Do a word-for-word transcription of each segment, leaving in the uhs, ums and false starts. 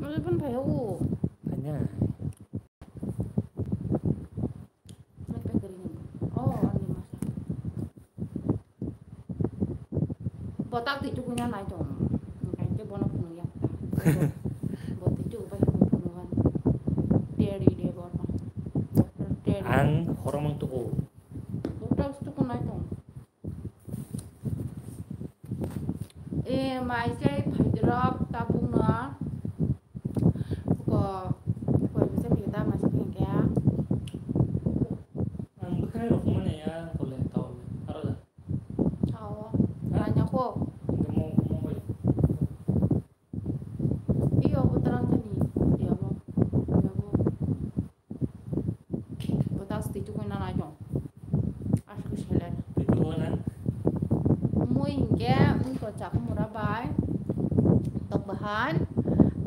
Mali pun phai o. Phanya. Mai pe kering. Oh, ani masa. Botak ti chukuna nai tong. Kain ke bono phunung ya. Botak ti chuku bai phunung kan. Terry Debbarma. Doctor Terry. Ang horomang tuku. Botak ti chuku nai tong. E mai chai phaidrop tabukno. Ko, ko bisa kita masih kengkea. Ang bukan rok mana ya, boleh tahu. Aro da. Awo. Ha? Ranya ko. Hindi mo, mo, mo. Iyo, ko tarang tani. Iyo mo. Iyo mo. Botas ti chukui na nai jong. Asuk seler. Itu na. Mui hingke, mui ko chak mura bai. Tok bahan.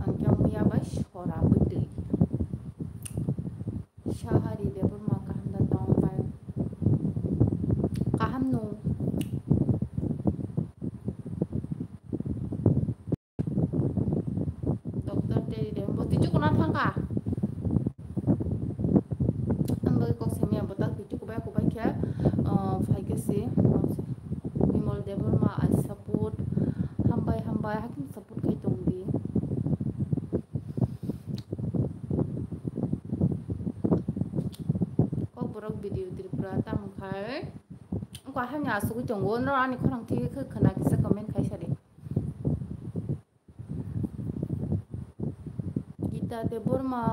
Angke mui ya bai sora bwtwi. Sahari Debbarma kaham da tong bai. Kaham no. Doctor Terry Debbarma, bo twi chukuna thangkha. Ang bai kok simi ang botak twi chukubai kubai khe, ah, phaikhe si. Bimal Debbarma, I support. Hambai, hambai, hakim support khai tongdi. Kokborok video Tripura tamo khai. Ko hamya asugwi tongo, no ani khorang thik khe khwna kisa comment khai sadi. Gita Debbarma.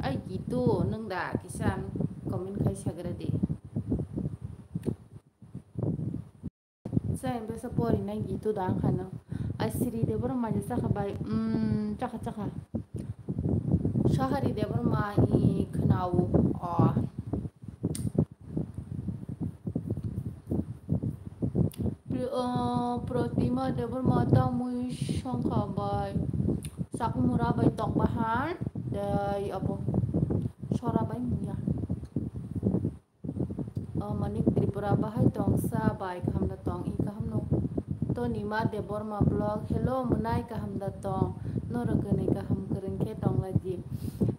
Ai Gitu, nwng da kisa comment khai sagra di. Sa embe sa pori nai Gitu da ang khano. Ai Sri Debbarma je chakha bai, mm, chakha, chakha. Sahari Debbarma i khwnao. Oh. Pri-, uh, Protima Debbarma ta mui songkha bai Sakmura bai Tokbahan dei abo Sora bai muya. Uh, Manik Tripura bahai tong sa bai kaham da tong i kaham no. Tonima Debbarma blog, hello mwnai kaham da tong, norok gwnwi kaham kwrwng khe tong lai di.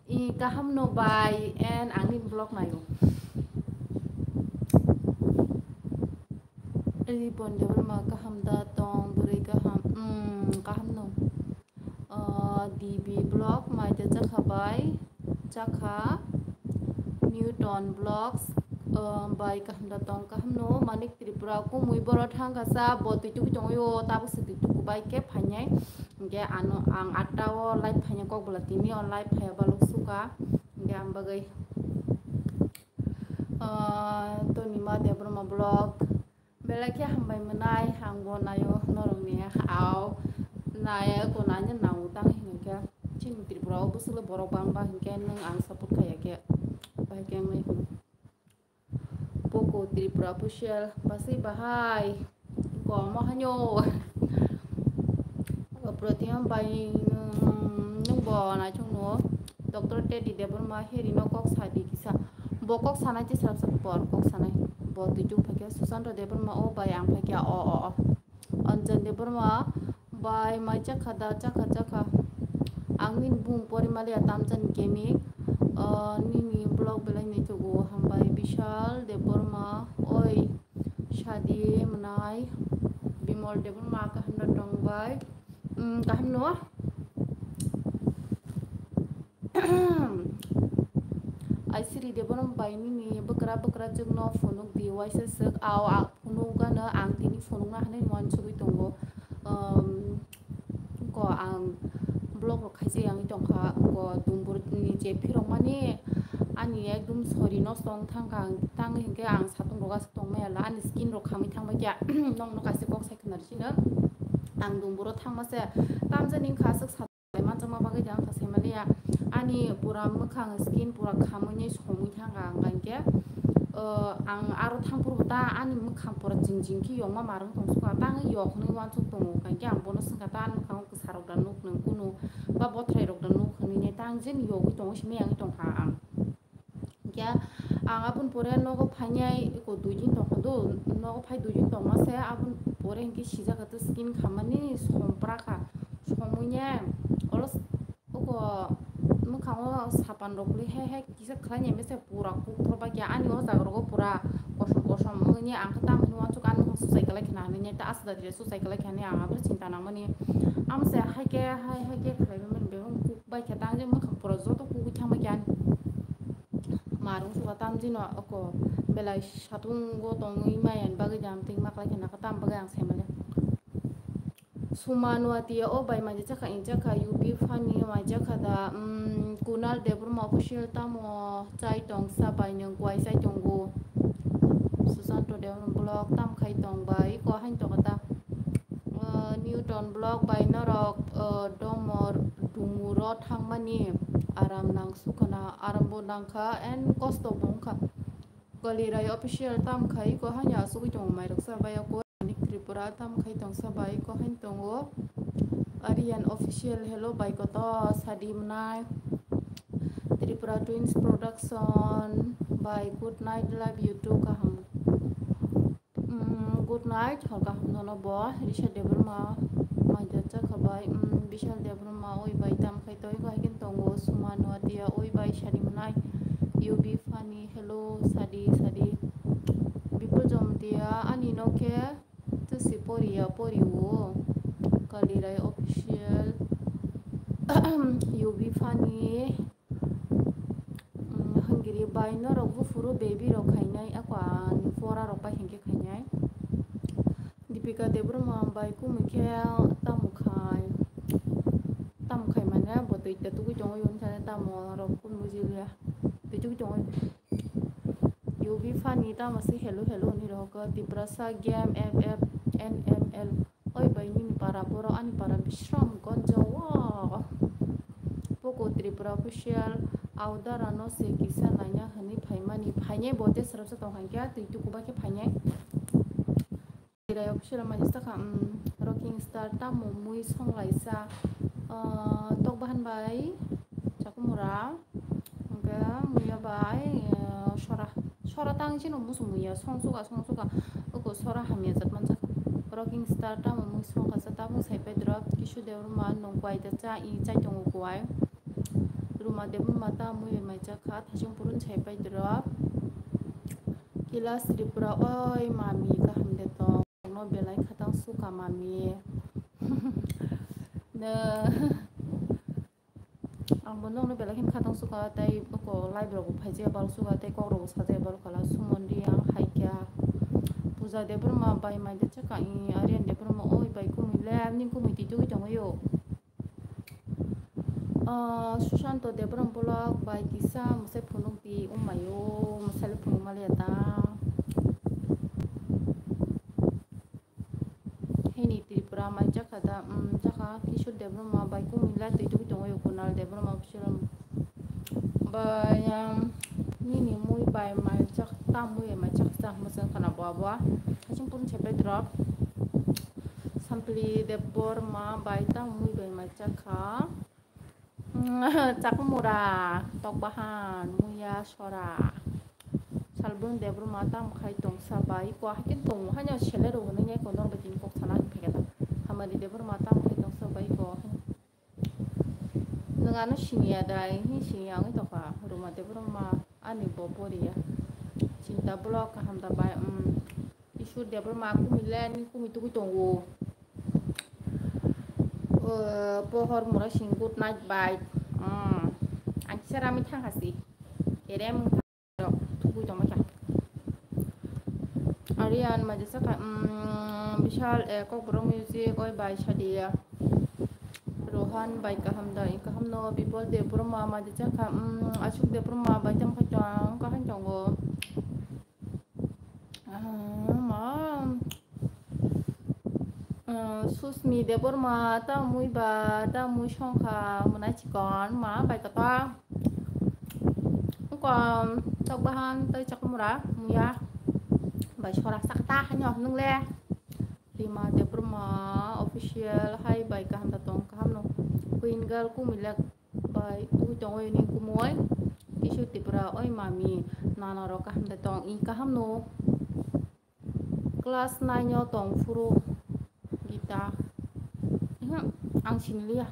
I kaham no bai and angni blog nayo. Ribon Debbarma kaham da tong, bwrwi kaham, mm, kaham no. Ah, D B blog, mai da chakha bai, chakha, Newton Vlogs, ah, bai kaham da tong, kaham no, Manik Tripura, kumui boro thang kasa, bo twi twi tongo, tabuk se twi twi bai khe phainai, hingke ano ang atta o live phainai, kok bwla tini o live phaiya balok suka, hingke ang bagwi. Ah, Tonima Debbarma blog. Belai khe hambai mwnai, ang bo naio norokni au nai ko nani nango tang hinkhe chini Tripura o bwswk borok bang ba hinkhe nwng ang support khaiya khe bai khe wngnai hino. Poco Tripura official bwswk bahai. Komo hanyo. Protiam bai, mm, nwng bo naithok no. Doctor Teddy Debbarma heri no kok sadi kisa. Bo kok sanai tei sarap sarap por kok sanai. Bo twi chuk phaikhe Susanto Debbarma o bai ang phaikhe o, o, o. Anjan Debbarma bai mai chakha da chakha chakha. Ang nini bung Porimali Atamjani Gaming. Ah, nini blog belai naithogo hambai Bishal Debbarma oi. Sadi mwnai Bimol Debbarma kaham no tong bai. Mm, kaham no. Aisiri Debbarma bai nini bwkra bwkra jwk no phunuk di waisa swk au, au phunuk gano ang tini phunuk na hinwi uansugwi tongo. Um, Ko ang vlog rok khaijak yang tongkha, ko dumbur ni je phirok mani ani ekdum sori nosto wng thangkha, ang tang hinkhe ang satung rok aswk tong maya la, ani skin rok khamwi thang bai khe. Nokno kaisa kok sai khna rw sino, ang dumbur o thang masa tamjani wngkha aswk satung manjakma bagwi de wngkha sai maliya, ani pura mwkhang skin pura khamwi somwi thangkha, ang hinkhe, uh, ang aro thangphuru ta ani mwkhang pura jing jing khe yokma marwng tong sukha, tang yok hinwi uansuk tongo, hinkhe ang bono swngkha ta ani mwkhango kwsa rok da nuk nwng kunu ba bothrai rok da nuk hinwi ne tang jin yogwi tongo simi yang tongkha ang. Hinkhe Ang aboni pore nogo phainai eko dui din tongkha do, nogo phai dui din tongma se aboni pore hinkhe sijak kha tei skin khamani sompra kha, somui ne olo s-, oko mwkhango sapan rok kwlwi he he kisa khlai nai mese pura kukthor bai khe ani o jaga rogo pura kosom kosom wngwi ang khe tamo hino wansuk ani mokang susai kwlai khna hinwi ta aswk da dire susai kwlai khe hinwi ang abo chinta nangmani. Amo se hai khe hai hai khe khlai mani bebak kuk bai khe tang je mwkhang pura joto kugui thang bai khe ani. Marung suka tamjino oko belai satungo tongwi maya ni bagwi jam twi maklai khe naka tam bagwi ang saimanya. Suma Nuatia o bai manja chakha injakha U B Funny manja kha da, mm, Kunal Debbarma official tamo chai tong sa bai nwng kwai chai tongo. Susanto Debbarma vlog tam khai tong bai ko hain tong ta. Uh, Newton vlog bai norok, uh, domor dumuro thangmani aram nang sukhana, arambo nangkha and kosto bo wngkha. Kalirai official tam khai ko hanya asugwi tongo mairok sa bai ko Manik Tripura tam khai tong sa bai ko hain tongo. Aryan official hello bai koto sadi mwnai. Tripura Twins Production bai good night love you too kaham. Mm, good night, hor kaham nono bo, Risha Debbarma, Maida Chakhabai, mm, Bishal Debbarma, oi bai tam khai toi bai kin tongo, Suma Nuatia, oi bai sadi mwnai, U B Funny, hello, sadi, sadi, Bipul Jamatia, ani no khe, tusi poria, pori o, Kalirai official, U B Funny, Mm, hwngiri bai norok buphuru baby rok khainai, ako ani pora rok bai hinkhe khainai. Dipika Debbarma bai kumui khe tamo khai, tamo khai mane bo twi ta tugui tongo, yun thani tamo rok kun bujilia, twi tugui tongo. U B Funny tamo se hello hello hwnwi rohorkha, Tiprasa game F F N M L. Oi bai nini para borok ani para Bishramganj o. Poco Tripura official Audara no se kisa naina hwnwi phaimani, phainai bo tei srapsa tong kha khe twi tuku bai khe phainai. Tirai official mai sakha, um, Rocking Star tamo mui songlaisa, uh, tok bahan bai chakumura. Hwnkhe muya bai, eh, sora, sora tang chini musu muya song suka, song suka, uko sora hamya jat manjak. Rocking Star tamo mui song kasa tabuk sai pai drop, Kisu Debbarma nung kwai da cha, i chai tongo kwai. Ruma Debbarma ta mui bai mai jak kha, thasing purun sai pai drop. Kilas Tripura, oi mami kaham de tong, no belai khatang suka mami. Ne. Ang bo nokno belai kheno khatang suka tei oko live rok bo phaijak bal suka tei kok rok bo sajak bal khala Sumon Riang hai kya Puja Debbarma bai mai de chaka i Aryan Debbarma oi bai kumui le ning kumui twi tugui tongo yo. Ah, Susanto Debbarma vlog bai kisa mwsai phunuk di wngmai o, mwsai le phunuk maliya ta. Hini Tripura mai jakha da, um, jakha Kishore Debbarma bai kumui lai twi tugui tongo yo Kunal Debbarma official bai, um, nini mui bai mai jak ta mui mai jak ta hwnwi khana bo abo. Haching purun chepai drop. Sampli Debbarma bai ta mui bai mai jakha. Chakumura, Tokbahan, Muya, Sora. Salbrum Debbarma tam khai tongsa bai, ko hakin tongo, hanya sele ro hwnwi nai ko norok bai tini kok sana phege ta. Hamari Debbarma tam khai tongsa bai ko. Nwng ano siniya dai, hi siniya wngwi tongkha, Ruma Debbarma ani bo poriya. Chinta block kaham da bai, um, Isur Debbarma kumui le ani kumui tugui tongo. Uh, pohor mura sing good night bye. Hmm. Ang kisa rami thang hasi. Kerem rok thugui tong kha. Aryan maja saka, hmm, Bishal, eh, Kokborok music oi bai sadia. Rohan bai kaham da, kaham no Bipol Debbarma maja saka, hmm, Ashok Debbarma bai tam kha tong, kaham tongo. Ah, ma, ah, Susmi Debbarma ta mui ba ta mui songkha mwnai chikon ma bai kata. Uko tok bahan tei chakumura muya bai sora sakta hanyo nungle. Rima Debbarma official hai bai kaham ta tong kaham no. Queen girl kumui lek bai tugui tongo ini kumui. Kisu Tripura, oi mami, nana rok kaham de tong, i kaham no? Class nine o tong phuru Gita. Iha, ang siniliya.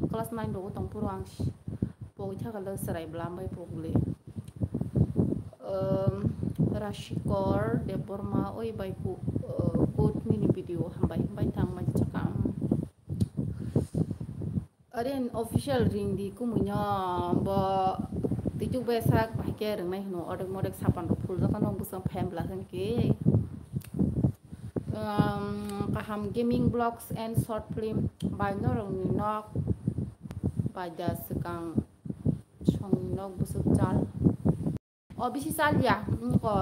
Class nine rogo tong phuru ang si-, pogwi thakalo chwrai bwlam bai pogwi. Um, Rashikor Debbarma, oi bai ku-, uh, good mini video hambai hambai tang mai chakang. Are official ring di kumui no bo tichuk bai sak bai ke ring nai hino, odek modek sapan rok phul jaka no bwsang phem bla hwn ke. Um, kaham gaming vlogs and short film bai norok ni nok bai da swkang song ni nok bwswk chal. O bisi chal ya, wngko.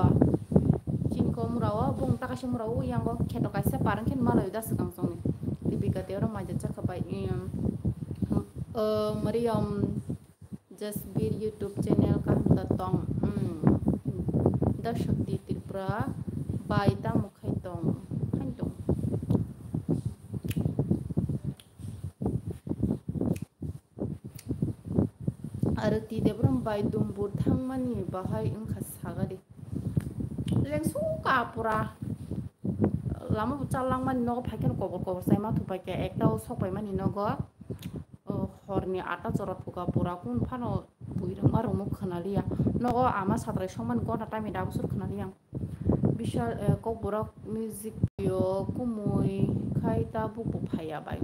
Chini ko mura o, bung ta kaisa mura o, yang o kheto kaisa par wngkhe ma laio da swkang song ni. Dipika Debbarma mai jat chakha bai, um, uh, Mariam Jasbir YouTube channel kaham da tong, um, Da Shakti Tripura bai tamo khai tong, khai tong. Arati Debbarma bai Dumbur thangmani bahai wngkha sagadi. Lengsu ka pura. Lama bo chalangmani nogo phaikhe kobor kobor sai ma thupaikha ekta o sokpaimani nogo. O horni ata chora thuka pura kun phano bui rwngma rwngmung khwnaliya. Nogo ama satrai songmani gona tamni dabosor khwnaliya. Bishal, eh, kokborok music video kumui khai tabuk bo phaiya bai.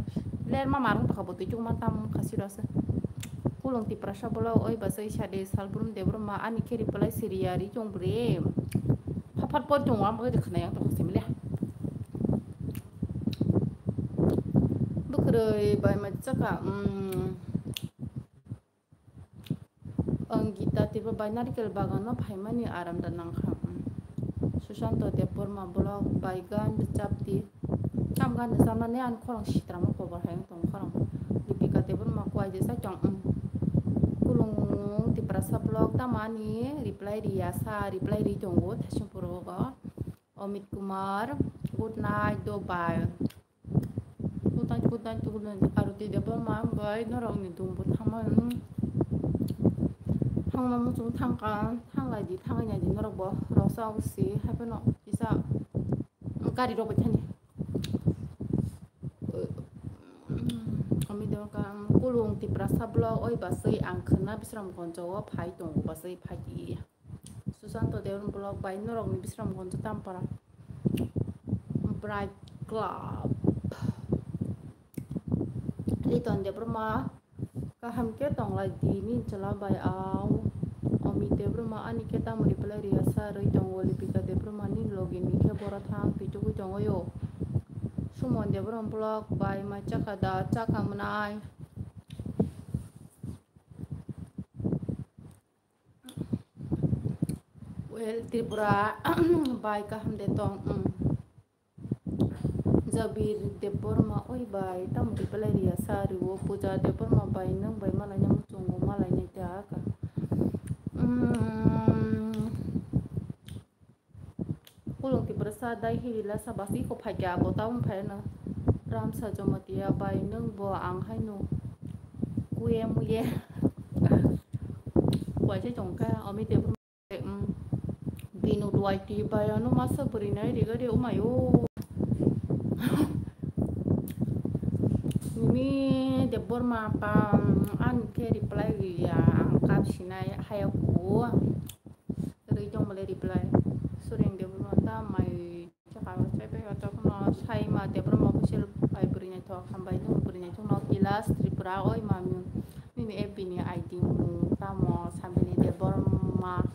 Lerma marung tokha bo twi chukma tam khasi rw ase. Kulung Tiprasa bolok oi bachai sade Salbrum Debbarma ani khe reply siriya ri chong bre. Phat phat por chong ang bagwi khna yang tokha simile. Bwkhwrwi bai ma chakha, mm. Ang Gita Tripura bai narikel bagano phaimani aram da nangkha. Susanto Debbarma blog bai gan rwchapdi. Tam gan rwchapnani ani khorang sitramo kobo hai wng tong khorang. Dipika Debbarma kwai je sai tong. Kulung Tiprasa blog tamo ani reply riya sa reply ri tongo thasing puro go. Amit Kumar, good night, do bye. Kutan kutan kutan Arati Debbarma bai norok ni dum bo thangma, hmm. Thangma muchung thangka, thanglai di, thanglai nai di norok bo, roksa si, hai phano kisa gari rok bai thani. Ami dorka, kulung Tiprasa blog, oi basui ang khna Bisramganj o phai tongo, basui phai di. Susanto Debbarma blog bai norok ni Bisramganj Tampara. Bright Club. Liton Debbarma kaham khe tonglai di ni chwla bai au. Omi Debbarma ani khe tamo reply riya sa rwi tongo Lipika Debbarma ni logi ni khe bora thang twi tugui tongo yo. Sumon Debbarma blog bai mai chakha da chakha mwnai. Well, Tripura bai kaham de tong, um. Jabir Debbarma oi bai tamo di belai riya sa riwo Puja Debbarma bai nwng bai malai nang chungo malai nai ta ka. Um. Kulung Tiprasa dai hiri lasa basi ko phaikya bo tabung phaino Ramsa Jamatia bai nwng bo ang haino kuye muye. Kuaise chongkha Amit Debbarma, um, Binu Duaiti bai ano masa bwrwi nai riga de umayo. Nini Debbarma pa, um, ang khe reply ya ang kap sinai haya ku. Rwi tongmale reply. Sureng Debbarma ta mai chakha chai bai o tokno Saima Debbarma official bai bwrwi naithok hambai nwng bwrwi naithok no Kilas Tripura oi mami nini F B ni I D mung tamo Sambini Debbarma.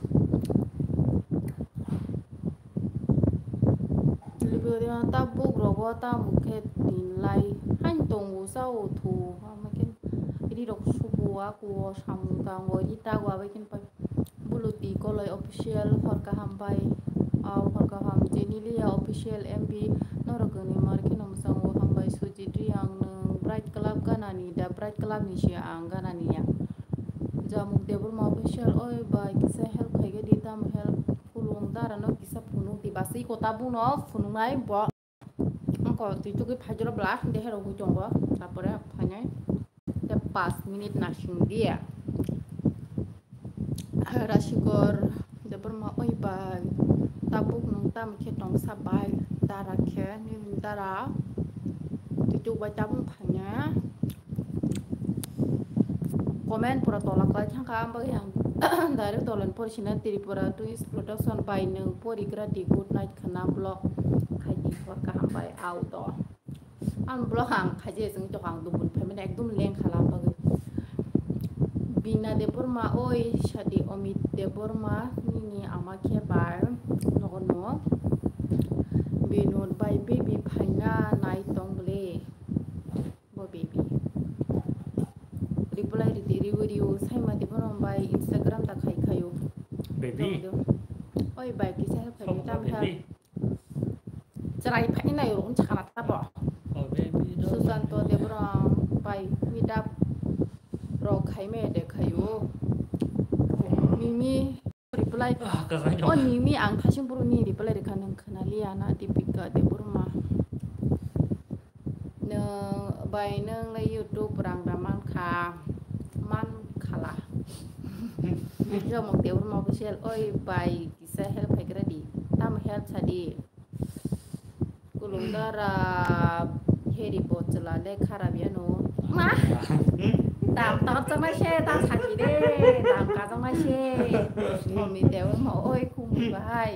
Library tabuk rogo tamo khe tin lai hain tongo sao thu hama khe ri rok subo ako samung tango ri tago abai khe pai. Buluti Koloi Official, hor kaham bai, ah, hor kaham Jenilia Official M B, norok ni mar kheno mwchang o hambai Sujit Riang nwng Bright Club gana ni da, Bright Club ni se ang gana ni ya. Jamuk Debbarma Official, oi bai kisa help khai ge di, tam help, kulung dara no kisa phunuk di, basui kota buno phunuk nai bo. Angko twi tugui phaijoro bla, de hero hui tongo, tapore phainai. Te pas minute nasing dia. Rasikor Debbarma, oi bai, tabuk nwng tamo khe tongsa bai, dara khe, nini dara, twituk bai tabung phaina. Comment pura tola kwlai thangkha, ang bagwi ang direct tola ni pori sina Tripura Twist Production bai nwng porigra di good night khwna vlog khai di hor kaham bai auto. Ang vlog ang khaje sing to ang dubun phaimani ekdum leng khala bagwi. Bina Debbarma, oi sadi Amit Debbarma nini ama khe bai nogo no. Binod bai baby phaina nai tong bwle. Bo baby. Reply ridi riu riu saima Debbarma bai Instagram da khai khayo. Baby. Oi bai kisa help khai tam help. Chwrai phai nai rung chakana tabo. Susanto Debbarma bai meet up rok khai me de khayo. Mimi reply. Oh, Nimi, ang thasing buru ni reply rikha nwng khwnaliya na Deepika Debbarma. Nwng bai nwng le YouTube rang da man kha, man khala. Jomok Debbarma official, oi bai kisa help khai gra di. Tam help sa di. Kulung dara heri bochla le kharap ya no. Ma. Dam tor chama se ta saki de. Dam ka chama se. Komi Debbarma oi kumui bahai.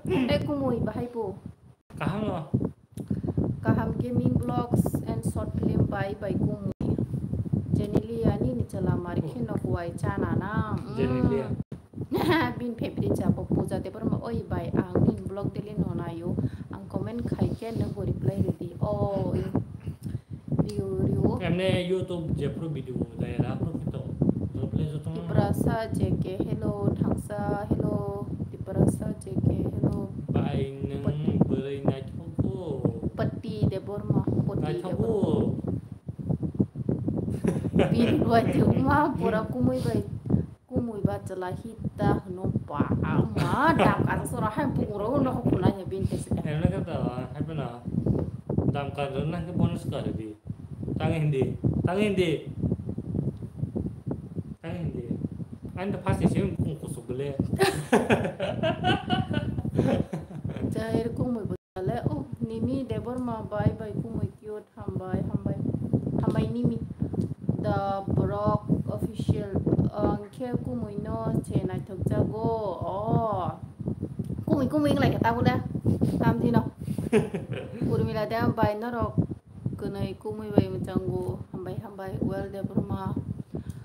E kumui bahai po. Kaham no. Kaham Gaming Vlogs and Short Film by by Kumui. Jenilia nini chwla mari kheno kuwai chana na. Mm. Jenilia. Bin favorite chabo Puja Debbarma, oi bai ang nini vlog daily no nayo. Ang comment khai khe nwng bo reply ridi. Oi. Riu riu. Emne YouTube jephru video dai ra phru kito. Reply joto. Tiprasa J K hello, Thangsa hello, Tiprasa J K hello. Bai nwng bwrwi naithok bo. Pati Debbarma, Pati Naithok Debbarma. Bo. Bin bai thwkma pura kumui bai, kumui ba chwla hita hwno ba ama dam kaisa sora hai bukung rok no khuna ya bin tesa. Emne ka ta hai pena dam ka rwna ke bonus ka rwdi. Tang hindi, tang hindi. Tang hindi. Ani to first ni sim bukung kusuk bele. Jai kumui bo chale, oh, Nimi Debbarma bai bai kumui cute. Hambai, hambai. Hambai Nimi. The Borok Official. Ang khe kumui no se naithok jago. Oh. Kumui, kumui wng lai khe tabuk le. Tam di no. Urmila de hambai norok kwnwi kumui bai mwchango. Hambai, hambai. Well Debbarma.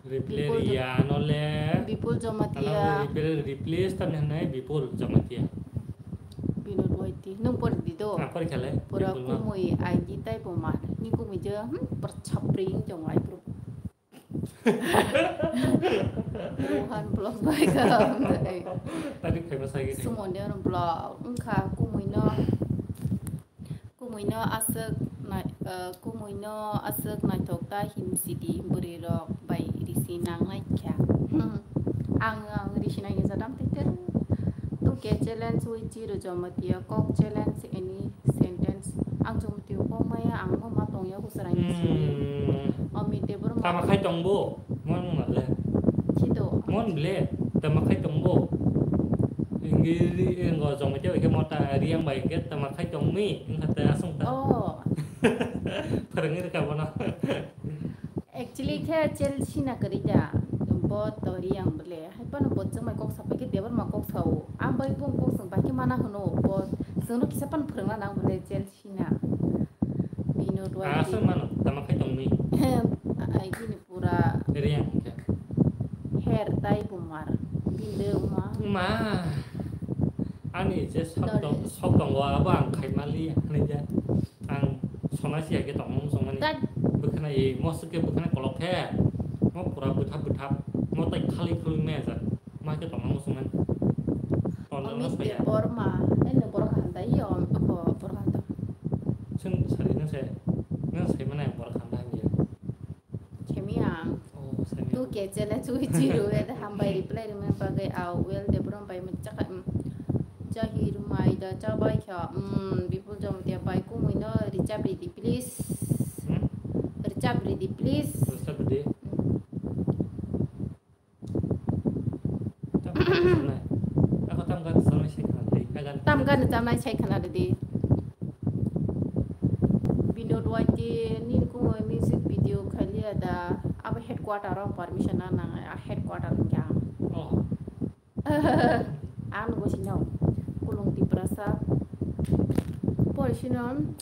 Reply Bipul Jo-, riya no le. Bipul Jomatia. Ano reply, reply stamni hwnwi Bipul Jomatia. Binod Waiti. Nwng pori di do? Ah, pori kha le. Pura Bipul ma. Kumui I D tai bo ma. Ni kumui je, hmm, pura chapri wng tong ai bro. Rohan vlog bai ka. Tadi famous hai gini. Sumon de vlog. Wngkha kumui no. Kumui no aswk nai-, eh, kumui no aswk naithok ta him sidi bwrwi rok bai risi nang nai kha. Hmm. Ang, ang risi nai ni jadam tei ter. Tuke challenge wi chiro Jamatia kok challenge any sentence. Ang Jamatia kok maya ang mo ma tong ya husarang ni sidi. Hmm. Amit Debbarma. Tama khai tong bo. Mon ma le. Chido. Mon ble. Tama khai tong bo. Ingi ri, ingo Jamatia ke mota riang bai ke tama khai tong mi. Wngkha te aswng ta. Oh. Pharangwi rwkha bono. Actually khe Chelsea na kwrwi da. Bo to Riang bwle. Hai phano bo chwngmai kok sapai khe Debbarma kok sao. Ang bai bung kok chwng bai khe mana hwno. Bo chwngno kisa phano phwrwngna nang bwle Chelsea na. Bino duai. Aswk mano, tama khai tong mi. Ai bini pura. Riang khe. Hair tai bumar. Binde uma. Ma. Ani je sok tong, sok tongo abo ang khai mali ani je. Ang sona sia khe tongmung songmani. Tat. Bwkhwnai, mo swk khe bwkhwnai kolok khe. Mo pura bwthap bwthap. Mo tai khali khali me ajak. Ma khe tongmung songmani. Tongmung Amit songya. Debbarma. Eh, nwng borok kaham da? Iyo, abo borok kaham da. Chwng sari nang se. Nang sai mane borok kaham da hamya. Khemi ang. Oh, sani. Tu ke chele chui chi ru e da hambai reply rwmani bagwi au well Debbarma bai mui chakha, um, chahi rwmai da chabai kha, um, Bipul Jamatia bai kumui no richap ridi please. Hmm? Richap ridi please. Richap ridi. Um. Ano chamnai sai khana rwdi. Binod Waiti nini kungwi music video khailiya da? Abo headquarter o permission na nang, a headquarter wngkha. Oh. Ang nugo sino. Kulung Tiprasa. Pori sino.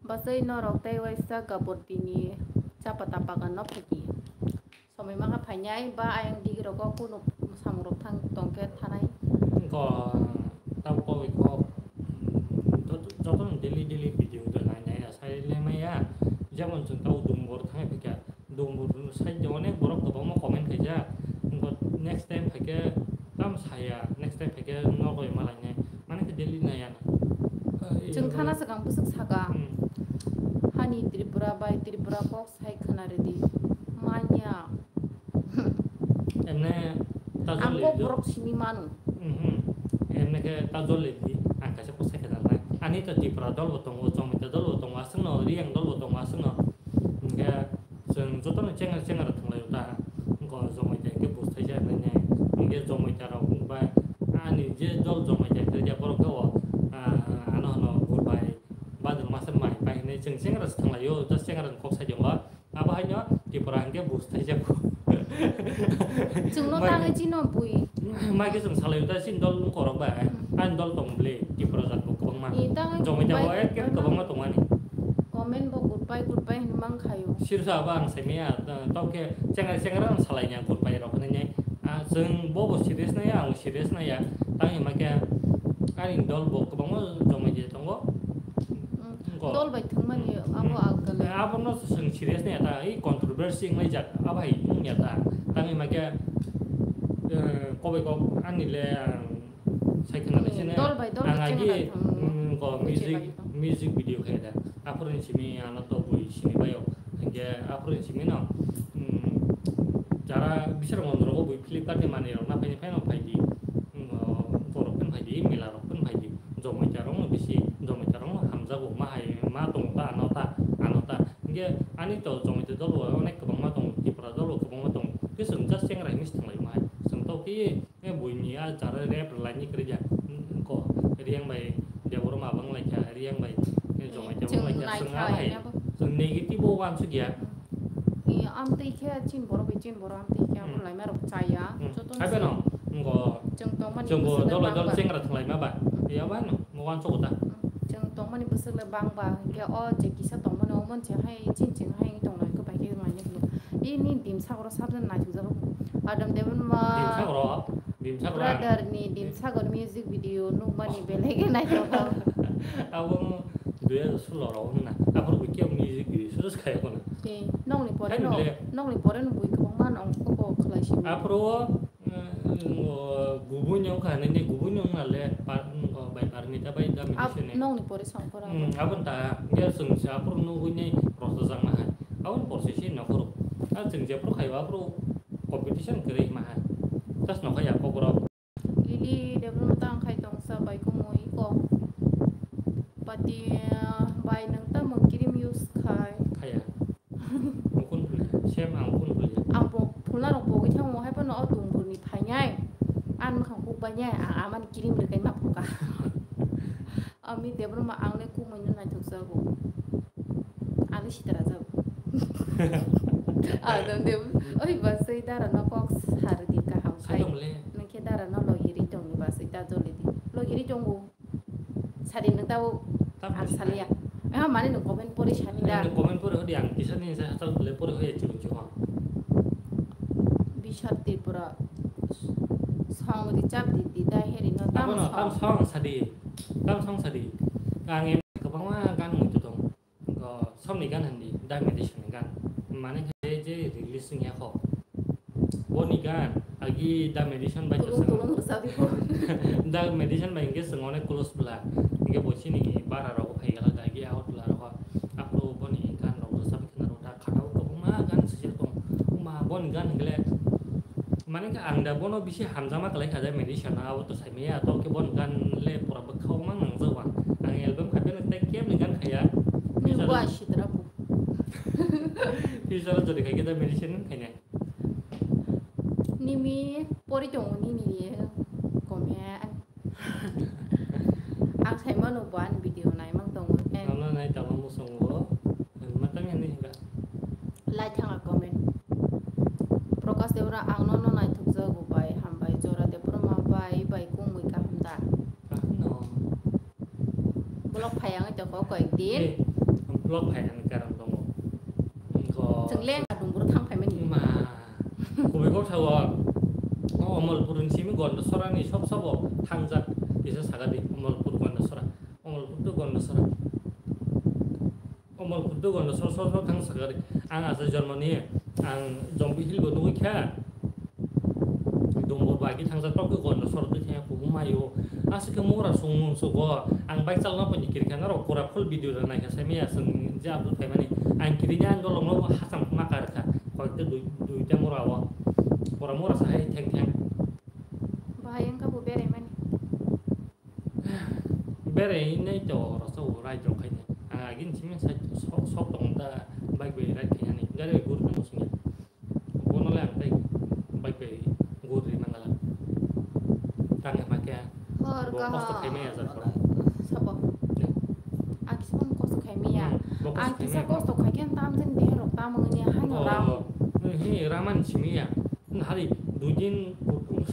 Basai norok tei waisa gabor bini chapa tapa ganno phaidi. Somoi maka phainai ba ayang digi rogo kunu samung rok thang tongkhe thanai. Ko tabo kok kok joto ni daily daily video do nai nai ya sai le maya. Jemon chwng tabo Dumbur thang phika. Dumbur side de onek borok kwbangma comment khaijak. Ko next time phaikhe tam saya, next time phaikhe nogo ma lainai. Mane khe daily nai ya na. Chwng thana swkang bwswk saka. Hmm. Hani Tripura bai Tripura kok sai khwna rwdi. Manya. Emne ta jol Ang kok le di. Borok simi manu. Mhm. Emne khe ta jol le di. Ang kaisa kok sai khwna rwdi. Ani ta Tripura dol bo tongo, Chomita dol bo tongo, aswkno Riyang dol bo tongo, aswkno. Hingke chwng jotono chengar chengar thwnglaio ta. Wngkha Jomaita hingke bus thaisa hinwi nai. Hingke Jomaita rok bai ani je dol Jomaita khe ya borok khe o, ah, ano hwno bur bai badal masa mai pai hinwi chwng chengra se thwnglaio, just chengra ni kok sai tongo. Abo haino Tripura hingke bus thaisa. Chwngno Mai- tangwi chino bui. Mai khe chwng salaio ta chini dol wngkorok bai. Hmm. Ani dol tong bwle Tripura jat bo kwbangma. Ni tangwi Jomaita bai bo ekke kwbangma. Kwbangma tongmani. Comment bo goodbye, goodbye hinwi mang khayo. Sirsa abo ang saimaya, ta-, tokhe chengra chengra ang salai nya goodbye rok hinwi nai. Ah, chwng bo bo serious nai ya, ang serious nai ya. Tang hima khe ani dol bo kwbangma Jomaita tongo. Mm, Go. Dol bai thwngmani abo alkali. Abono chwng serious nai ya ta, ei controversy wngmai jak, abo hai wngya ta. Tang hima khe, eh, kobai kok ani le ang Sai khna Hmm, sene dol bai dol ang bai agi, chengna thang. Hmm, ko Bui music, chengna thang. Music video khai da. Aphuru ni simi ano to bui sini bayo. Hingke aphuru ni simi no, hmm, jara bisar mondro bui Flipkart ni mani rok na phai phai no phai di. Hmm, o, borok pun phai di, mela rok pun phai di. Jomai charong no bisi, jomai charong no hamjago ma hai ma tong ta ano ta, ano ta. Hingke ani to jomai dol bo onek kwbangma tong, Tripura dol bo kwbangma tong. Khe chwng just chengra hinwi se thang lai ma hai. Chwng to khe E buini a jara rep rwlaini kwrwi ya. Ko Riyang bai Debbarma bang lai kha, Riyang bai Jomai Debbarma lai kha, chwng naikha chwng a hai. Lainabo. Chwng negative o uansuk ya. E, amtwi khe chin borok bai chin borok amtwi khe abo Hmm. laima rok chaya. Hmm. Joto Hai si- beno, ngo chwng tongmani chwng bo bwswk dolo dolo bangba. Chengra thwng laima ba. Hmm. Ya ba no, mo uansuk ta. Hmm. Chwng tongmani bwswk le bangba, hwnkhe o je kisa tongmani o monche hai chin ching hai tongnai khe bai khe mai nuklo. Ini dimsakro sabjani naithokjago. Adam Debbarma Dimsakro, dimsakro. Brother ni dimsakro music video nukmani belai khe naithokjago. Abo dui hajar solo rok wngna. Aphuru bo khe music video suru se khayo khuna. Tei nokni pore Hai no, bile. Nokni pore no bui kwbangma no ongkho khlai simi. Aphuru o, Gubuino wngkha hinwi, gubuino wngna le par-, wngkha bai Parmita bai da Ab-, Medicine. Nokni pore songkora. Hmm, aboni ta, hingke chwng se aphuru nugui ni rosajak ma hai. Aboni porse se nokhorok. A chwng jephuru khaio aphuru competition kwrwi ma hai. Just nokha ya kokrok. Lily Debbarma tang khai tongsa bai kumui kok. Pati, ah, bai nwng tamo cream use khai. Khaya. Mukun phulia. Same ang mukun phulia. Ang bo phulna rok bogwi thango, hai phano o Dumbur ni phainai. Ang mwkhang kuk bai nai, ang amani cream rwkai ma phuka. Ami Debbarma ang le kumui no naithok jago. Ang le sitra jago. Adam Deb, oi basai dara no kok sar di kaham Sai kai. Tong le. Nang khe dara no logi ri tong ni basai ta joli di. Logi ri tongo. Sadi nwng tabo Tamo ang sadi salia. Nai. Eh, mani nwng comment pori sani da. Nwng comment pori hodi ang kisa ni sa hatal le pori hoi chibung chibung. Bishar Tripura. Song di chap di di da heri no tam Tamo no, tam song. Song sadi. Tam song sadi. Ang em kwbangma gan mui tu tong. Ko somni gan hindi, Da Medicine ni gan. Mane khe je release wngya kho. Boni gan, agi Da Medicine bai Tulung chwng tulung rwchapwi kho. Da Medicine bai hingke chwng onek close bwla. Hingke bo chini bara rok phai gala da agi Agartala rok. Aphuru boni gan rok rwchapwi khna rok da khatao kwbangma gan sijak tong. Ma boni gan hingke le Mane khe ang da bono bisi hamjakma kwlai kha, da Medicine abo to saimaya, to khe bono gan le pura bwkha o mang nangjak ang. Ang album kha bene tei kebni gan khaya. Ni Future bo o, asidra bo. Future o jodi khai khe da Medicine khainai. Nimi pori tongo nini ye kome. Ang Ano bo ani video naimang tongo. Ano nai tama musungo. Matang ani hinga. Lai thanga comment. Prakash Debra, ang nono naithokjago bai, hambai. Jora Debbarma bai, bai kungwi kaham da? Kaham no. Vlog phai ang toko koyek din. Eh, vlog phai ang karam tongo. Ko Chwng leng adung bro thang phaimani. Ma. Kubui kok sao. O Omolpur ni simi Gondasora ni sob sobo thangjak kisa sagadi Omolpur Gondasora. Omolpur to Gondasora. Omolpur to Gondasora sor sor thang sagadi. Ang asa jormoni ang Jombi Hill bo nugui kha. Dumbur bai khe thangsa tok khe Gondasora twi thangya kubumaio. Aswk khe mura sung mung sugo. Ang bike chalna phaini kiri kha norok pura full video rok naikha saimaya chwng je upload khaimani. Ang kiri ni ang dolong no hacham ma kar kha. Koi te dui, duita mura o. Pura mura sa hai theng theng. Bahai wngkha bo berai mani. Berai nai to rasa o ride rok khaina. Ang agin simi sa sok sok tong ta bike bai ride khainani. Gari bai gur tong sini. Bono le ang tai bike bai gur ri mangala. Tang ma kya. Hor bo ka kosto ho. Khai maya jar koro. Sabo. Ne. Ang kisa kono kosto khai maya. Hmm, bo kosto Ang khai kisa maya. Kosto khai khe tam jen dehe rok tam ngani hai no ram. Oh, he raman simi ya. Hari dui din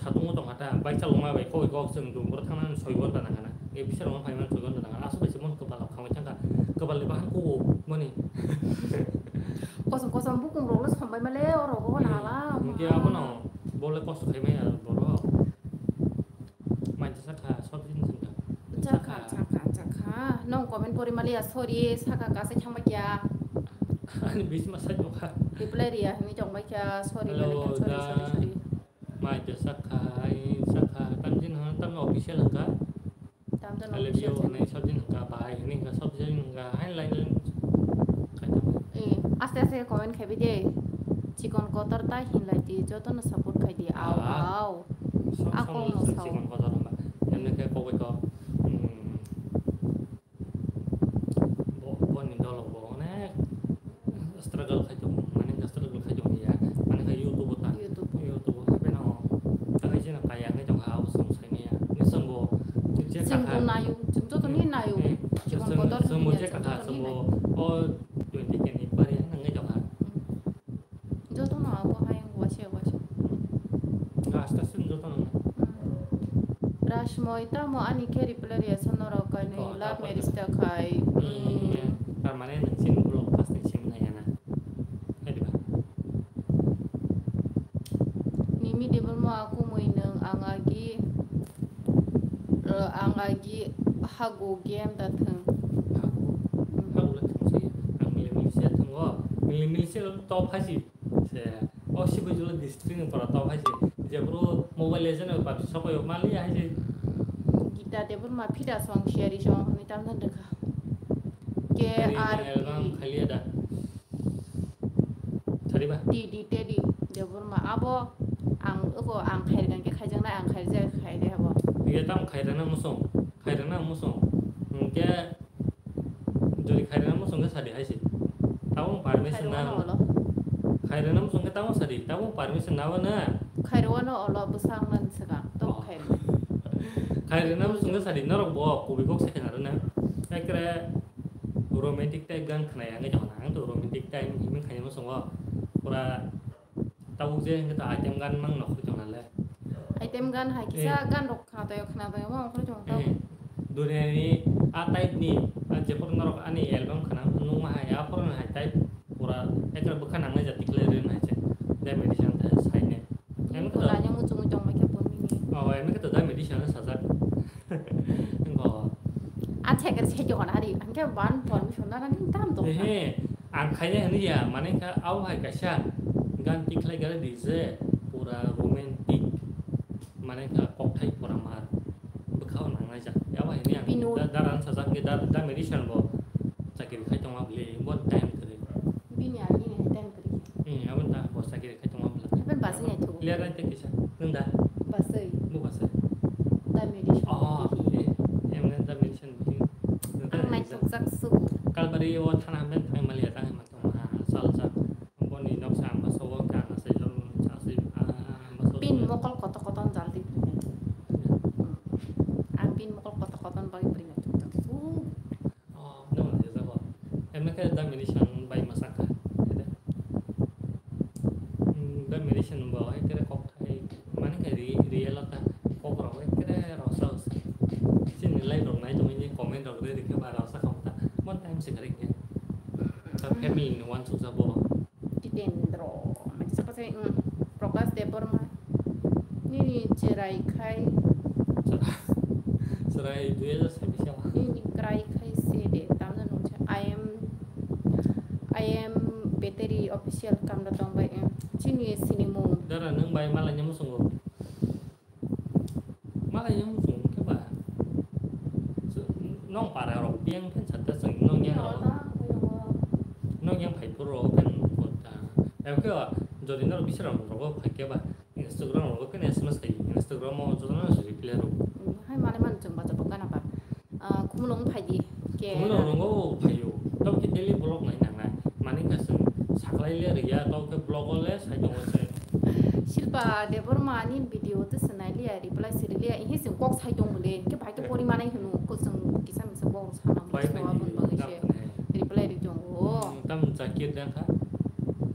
satung tong kha ta bike chalok ma bai koi kok chwng dum boro thang nani soi ghonta nang kha na. E bisa rok phai man soi ghonta nang kha. Aswk bai se mon kwbal rok khamai thang kha. Kwbal ni bahan kugo mani. Kosom kosom bukung rok le sombai male oro go na hala. Hwnkhe abono bo le kosto khai maya borok. Mai jakha sob din jakha. Jakha, jakha, jakha. Nong comment kori maliya, sorry, saka kasai thangba kya. Ani bisma sai tongkha. Reply riya hwnwi tongbai kya, sorry, Hello, maliya, sorry, da. Sorry, sorry. Mai jakha, ai jakha, tamjin ha, tamno official hwnkha. Tamjin I love you official. Hwnwi sob din hwnkha, bai hwnwi hwnkha, sob din hwnkha, hain lai lai. Eh, aste aste comment khaibi de. Chikon kotor ta hinlai di, jotono support khai di. Au, ah. Au. Sok, sok, Ako no sok, sao. Chikon kotor hwnba. Emne khe kok bai kok, hmm, bo, boni dolo bo onek struggle khai tongo, mane struggle khai tongo ya. Mane khe YouTube ta. YouTube. YouTube hape no. Takai jeno kaya ngai tongo, au song sai maya. Ni song bo, je Chwng bo kaka. Nayo, chwng joto ni nayo. Eh, Chikon chwng, kotor chwng bo hwnwi je ya, chwng kaka, joto chwng ni bo, nayo. O twenty K ni bari nang ngai tongo. Hmm. Jotono abo hai wng waisa waisa. Aste aste jotono. Hmm. Rashmoi tamo ani khe reply riyasa norok kainwi Ko, love tapo marriage ta khai. Hmm, hmm. Tar mane nwng chini vlog first ni sim nai ya na. Hai diba? Nimi Debbarma aku mui nwng ang agi, eh, ang agi hago game da thwng. Hago? Hago le thwng se. Ang mili mili se thwngo. Mili mili se to phaisi. Se, o Sibaijula district ni pora to hai se. Jebro Mobile Legend o PUBG sokoyo mali hai se. Gita Debbarma phida song, share song, hwnwi tam dan rwkha. K R P. Album khaliya da. Sariba. T D Teddy Debbarma. Abo ang, oko ang khairgan khe khaijaknai, ang khairjak khaide abo. Iya tam khairana musong. Khairana musong. Hwnkhe Jodi khairana muchung khe sadi hai se. Tabuk permission na. Khairwano olo. Khairana muchung khe tabuk sadi, tabuk permission na ba na. Khairwano olo bwsang man swkang, tok Oh. Khairwano. Khairana muchung khe sadi, norok bo kubui kok se khna rwna. Ekre romantic type gan khna ya, ang to romantic type himwi khaina muchungo. Pura Tabuk je hwnkhe to item gan mang nokhorwi tongna le. Item gan hai kisa Eh. Gan rok khna tayo, khna tayo, ma okhorwi tong tao. Eh, duniani a type ni, a jephuru norok ani album khna nukma hai, aphuru hai type pura ekra bwkha nangnai jati khlai rwna hai se. Dai medicine ta sai ne. Em Ko to. Lanya muchungwi tongbai khe bo nini. Oh, em khe to dai medicine sajak. Ngo. A check er check yo na hari, ang khe ban permission na nang tam to. Ehe, ang khaina hwnwi ya, mane kha abo hai kaisa gan tikhlai gari D J, pura romantic, mane kha kokthai pura mar, bwkhao nangnai jak. Abo hai ni ang Bini da, da ran sajak ni da, da medicine bo chakiri khai tongma bwle, bo time kwrwi. Bini agi ni time kwrwi. Hmm, abo ta bo chakiri khai tongma bwle. Happen basi nai thugo. Clear nai te kisa, nung da? Basai. Bo basai. Da medicine. Oh, eh, em da medicine. Ang naithokjak sugu. Kalbari o thana hamya thangwi maliya, tangwi mantong ma salsa. Boni noksa ang baso o kha ang asai jol sa asai, ah, ang baso. Pin mokol koto koton jaldi prinai. Hmm. Ang pin mokol koto koton bagwi prinai. Emne khe da medicine bai mwsakha. Khe da. Hmm, da medicine bo hai khe kok thai mani khe ri, ri yalo kha kok rok hai khe rok sa. Chini live rok nai tongwi comment rok re ri khe ba rok sa kham ta. Mon time se kare khe. Ta family ni wan suk sa bo. Jitendra, mane sapa se, hmm, Prakash Debbarma. Nini cherai khai. Cherai dui hajar sabbish o. Nini krai khai se de, tamna nungcha. I am, I am battery official kamda tong bai, em. Chini sinimung. Dara nung bai malai nyamu sungo. Malai yang muchung khe ba. Nong para rok biyang phen satta chwng nong yang rok. Nong yang phai phuru rok phen kota. Em khe jodi norok bisra rok phai khe ba Instagram rok phen S M S khai Instagram o jotono reply rok. Hai mane man chwng ba jabo gana ba. Ah, khumulwng phai di. Ke khumulwng rwngo phaio. Tamo khe daily vlog nai nangnai. Mani khe chwng saklai le rwya, tamo khe vlog o le sai tongo se. Shilpa Debbarma ni video to se nai liya, reply se liya. Ihe chwng kok sai tong mole. Ke bai ke pori manai hwno, ko chwng kisa misa bo sana mo. Bai so bai abon di, bagwi se. Reply ri tongo. Hmm, tam Zakir dang kha?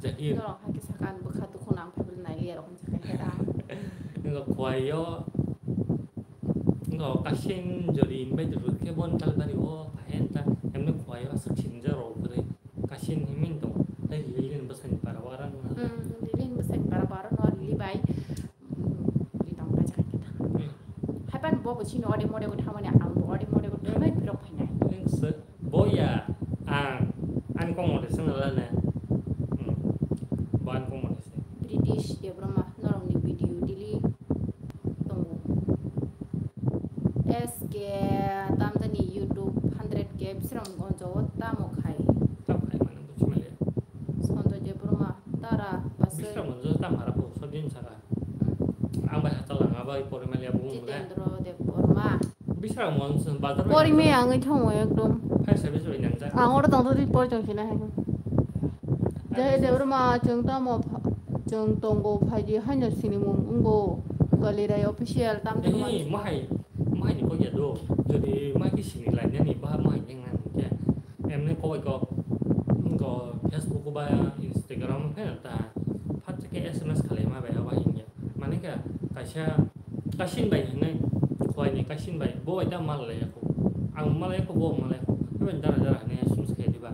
Zakir. Norok hai khe sakan bwkha dukhu nang phaibil nai liya rok. Nokho khuaio, nokho kasin jodi invite rwkhe bon kalbari o phaiyenta, emne khuaio aswk sinjak rok kwrwi kasin himwi tong, tei Lilin bwsani para o arang no. Hmm, Lilin bwsani para o arang no Lili bai, hmm, ri tong kaisa kaisa thang. Hmm. Haipan bo bo chini ode mode bo thangmani, ang bo ode mode bo thangmani phirok phainai. Boya, ang, ani kok mode se nalane. Hmm. Bo ani kok mode se. British Debbarma, norokni video daily tongo. S K tamjani YouTube hundred K bisrang gonjo tamo khai. Tamo khai mane buji male. Sanjoy Debbarma, Tara, Basai. Bisrang gonjo tam hara po, sodin saka. Ang bai hachal langa bai pori maliya bung le. Jitendra Debbarma. Bisrang mon bazar bai. Pori me ang thong ekdom. Hai sabi sabi nang ja. Ang oro tong tong pori tong sina hai. Jai Debbarma chwng tamo pha-, chwng tongo phaidi haino sinimung wngo. Kalirai official tam tong. Ei, mahai, mahai ni kok ya do. Jodi mahai ki sini lai nani ba mahai yang nang kya. Emne kowai kok, wngkha Facebook ba Instagram khe ta, phat khe S M S khalai ma bai abo hingya. Mane khe kaisa kasin bai hinwi, khuaini kasin bai, bo bai ta mal lai yakho. Ang mal yakho, bo mal yakho. Abo dara dara hinwi S M S khe diba.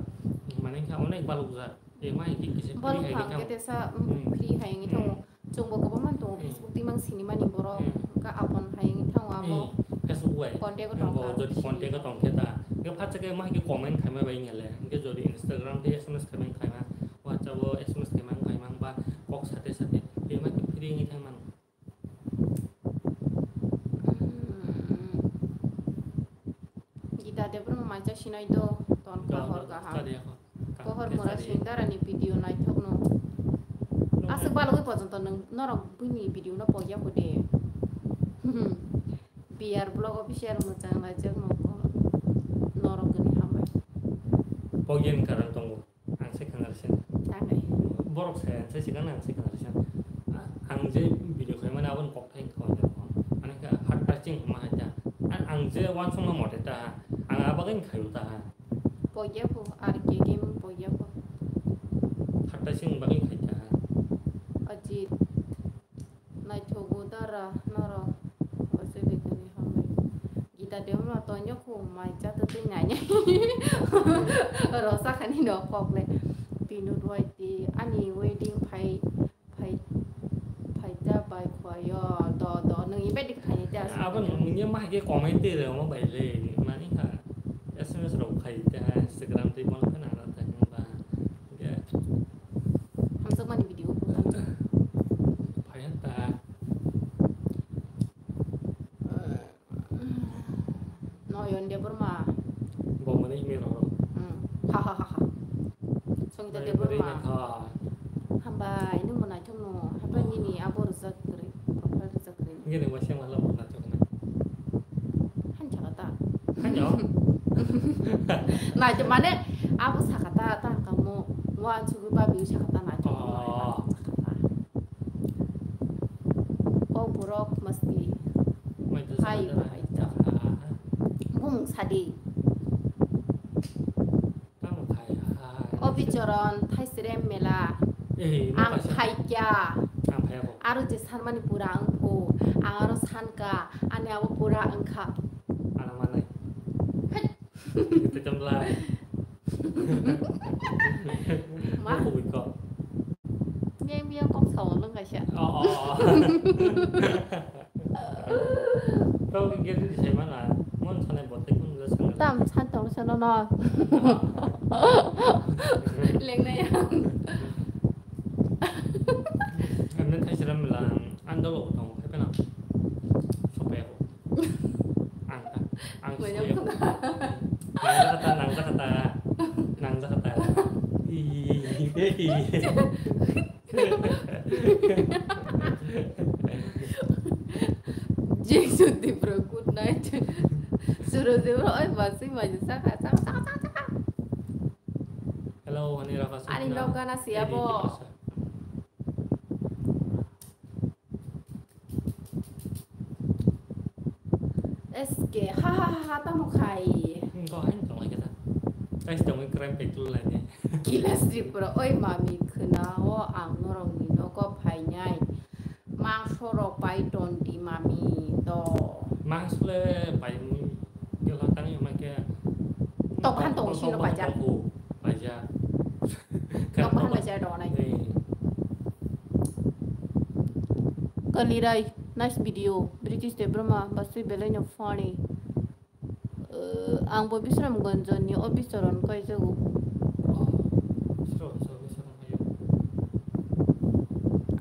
Mane khe onek balok jak. E ma hingke kisa free hai khe tamo. Free hai wngwi thango. Chwngbo kwbangma tongo, hmm, Facebook twi mang sinimani borok, hmm, wngkha apon hai wngwi thango abo. Hmm, Facebook bai. Contact o tongkha. Jodi contact o tongkhe ta. Hingke phatsa khe ma hingke comment khaima bai wngya le. Hingke jodi Instagram tei S M S khaima wngkhaima, WhatsApp o S M S khaima wngkhaima wngba kok sate sate. Tei ma hingke free wngwi thangmano. Hmm. Gita Debbarma mai cha sinai do, ton kahor kaham. Pohor mora singdara ni video naithok no. Aswk balogwi pojonto nwng norok buini video no pogya kho de. B R vlog official mwchang laijak no norok gwnwi hambai. Pogya ni karon tongo. Ang se khwna rwsya. Borok sai ang se sikang ang se khwna rwsya. Ang je video khaimani aboni kokthai wngkha hwnwi kho. Ani khe heart touching hwnma hai ta. Ang je uansukma mote ta. Ang abagwi khaio ta. Pogya pho, R K Gaming pogya pho. Hatai sing bagwi khai ta. Ajit. Naithogo dara norok. Ose bekani hambai. Gita Debbarma tonyo khu mai cha to tei nai nai. Rosa khani no kok le. Pinut wai ti ani wedding phai. Phai, phaida bai khuaio, do, do, nwng ibai di khaini te aswk. Abo nwng ye ma hai khe komai twi rwma bai le, mani kha S M S rok khai te ha, Instagram tei bono phano nang ta hwnba. Hamjakmani video. Phai ta. Noyon Debbarma. Bo mane email rok. Hmm. Ha, ha, ha, ha. Songita Debbarma. Hambai, nwng bo naithok no. Hambai nini abo rwjak kwrwi, profile rwjak kwrwi. Nini waisa mala bo naithok na. Han saka ta. Hanyo? Naithok mane abo saka ta, ta kamo. Wan sugwi babi saka ta naithok no. Oh. Saka ta. O borok masti. Hai, hai. Bung sadi. Tamo khai Bichoron, Thaisrem mela. Eh, ang phaikya. Ang phaiya bo. Aro je sanmani pura wngkhu. Ang aro sankha. Ani abo pura wngkha. Ano manai. Hai. Ito jam lai. Ma. Aku biko. Miyang miyang kok sao lung kaisa. Oh, oh, oh. Tau hingke di sai mana, mon sanai botte kun le sanai. Tam san tong sano no. Lengnai ang. Amne thai siram lang, ang dolo tong, hai pena. Sope ho. Ang ta, ang sope ho. Nang jakata, nang jakata, nang jakata. I, i, i, i. Jing Sudipro, good night. Surojibro, oi, masih maju, saka, saka, saka, saka, saka. Hello, ani raka. Ani sukna. Nokgana siya. Edi bo. Tipasa. S K, ha, ha, ha, ha, tamo khai. Hmm, kok hai tong lai kata. Kai tong lai kram pek tu lai ne. Gilas Tripura, oi mami, khna o ang norok ni nogo phainai. Mangso rok pai ton di mami to. Mangso le pai mui. Gela tang ma ke. Tok han tong sino paja. Paja. Tok han paja do nai. Kalirai, nice video. British Debroma, basui belai no funny. Eh, ang bo Bisramganj ni o Bicharon kaijago. Bisram, Bisram, Bisram, ayo.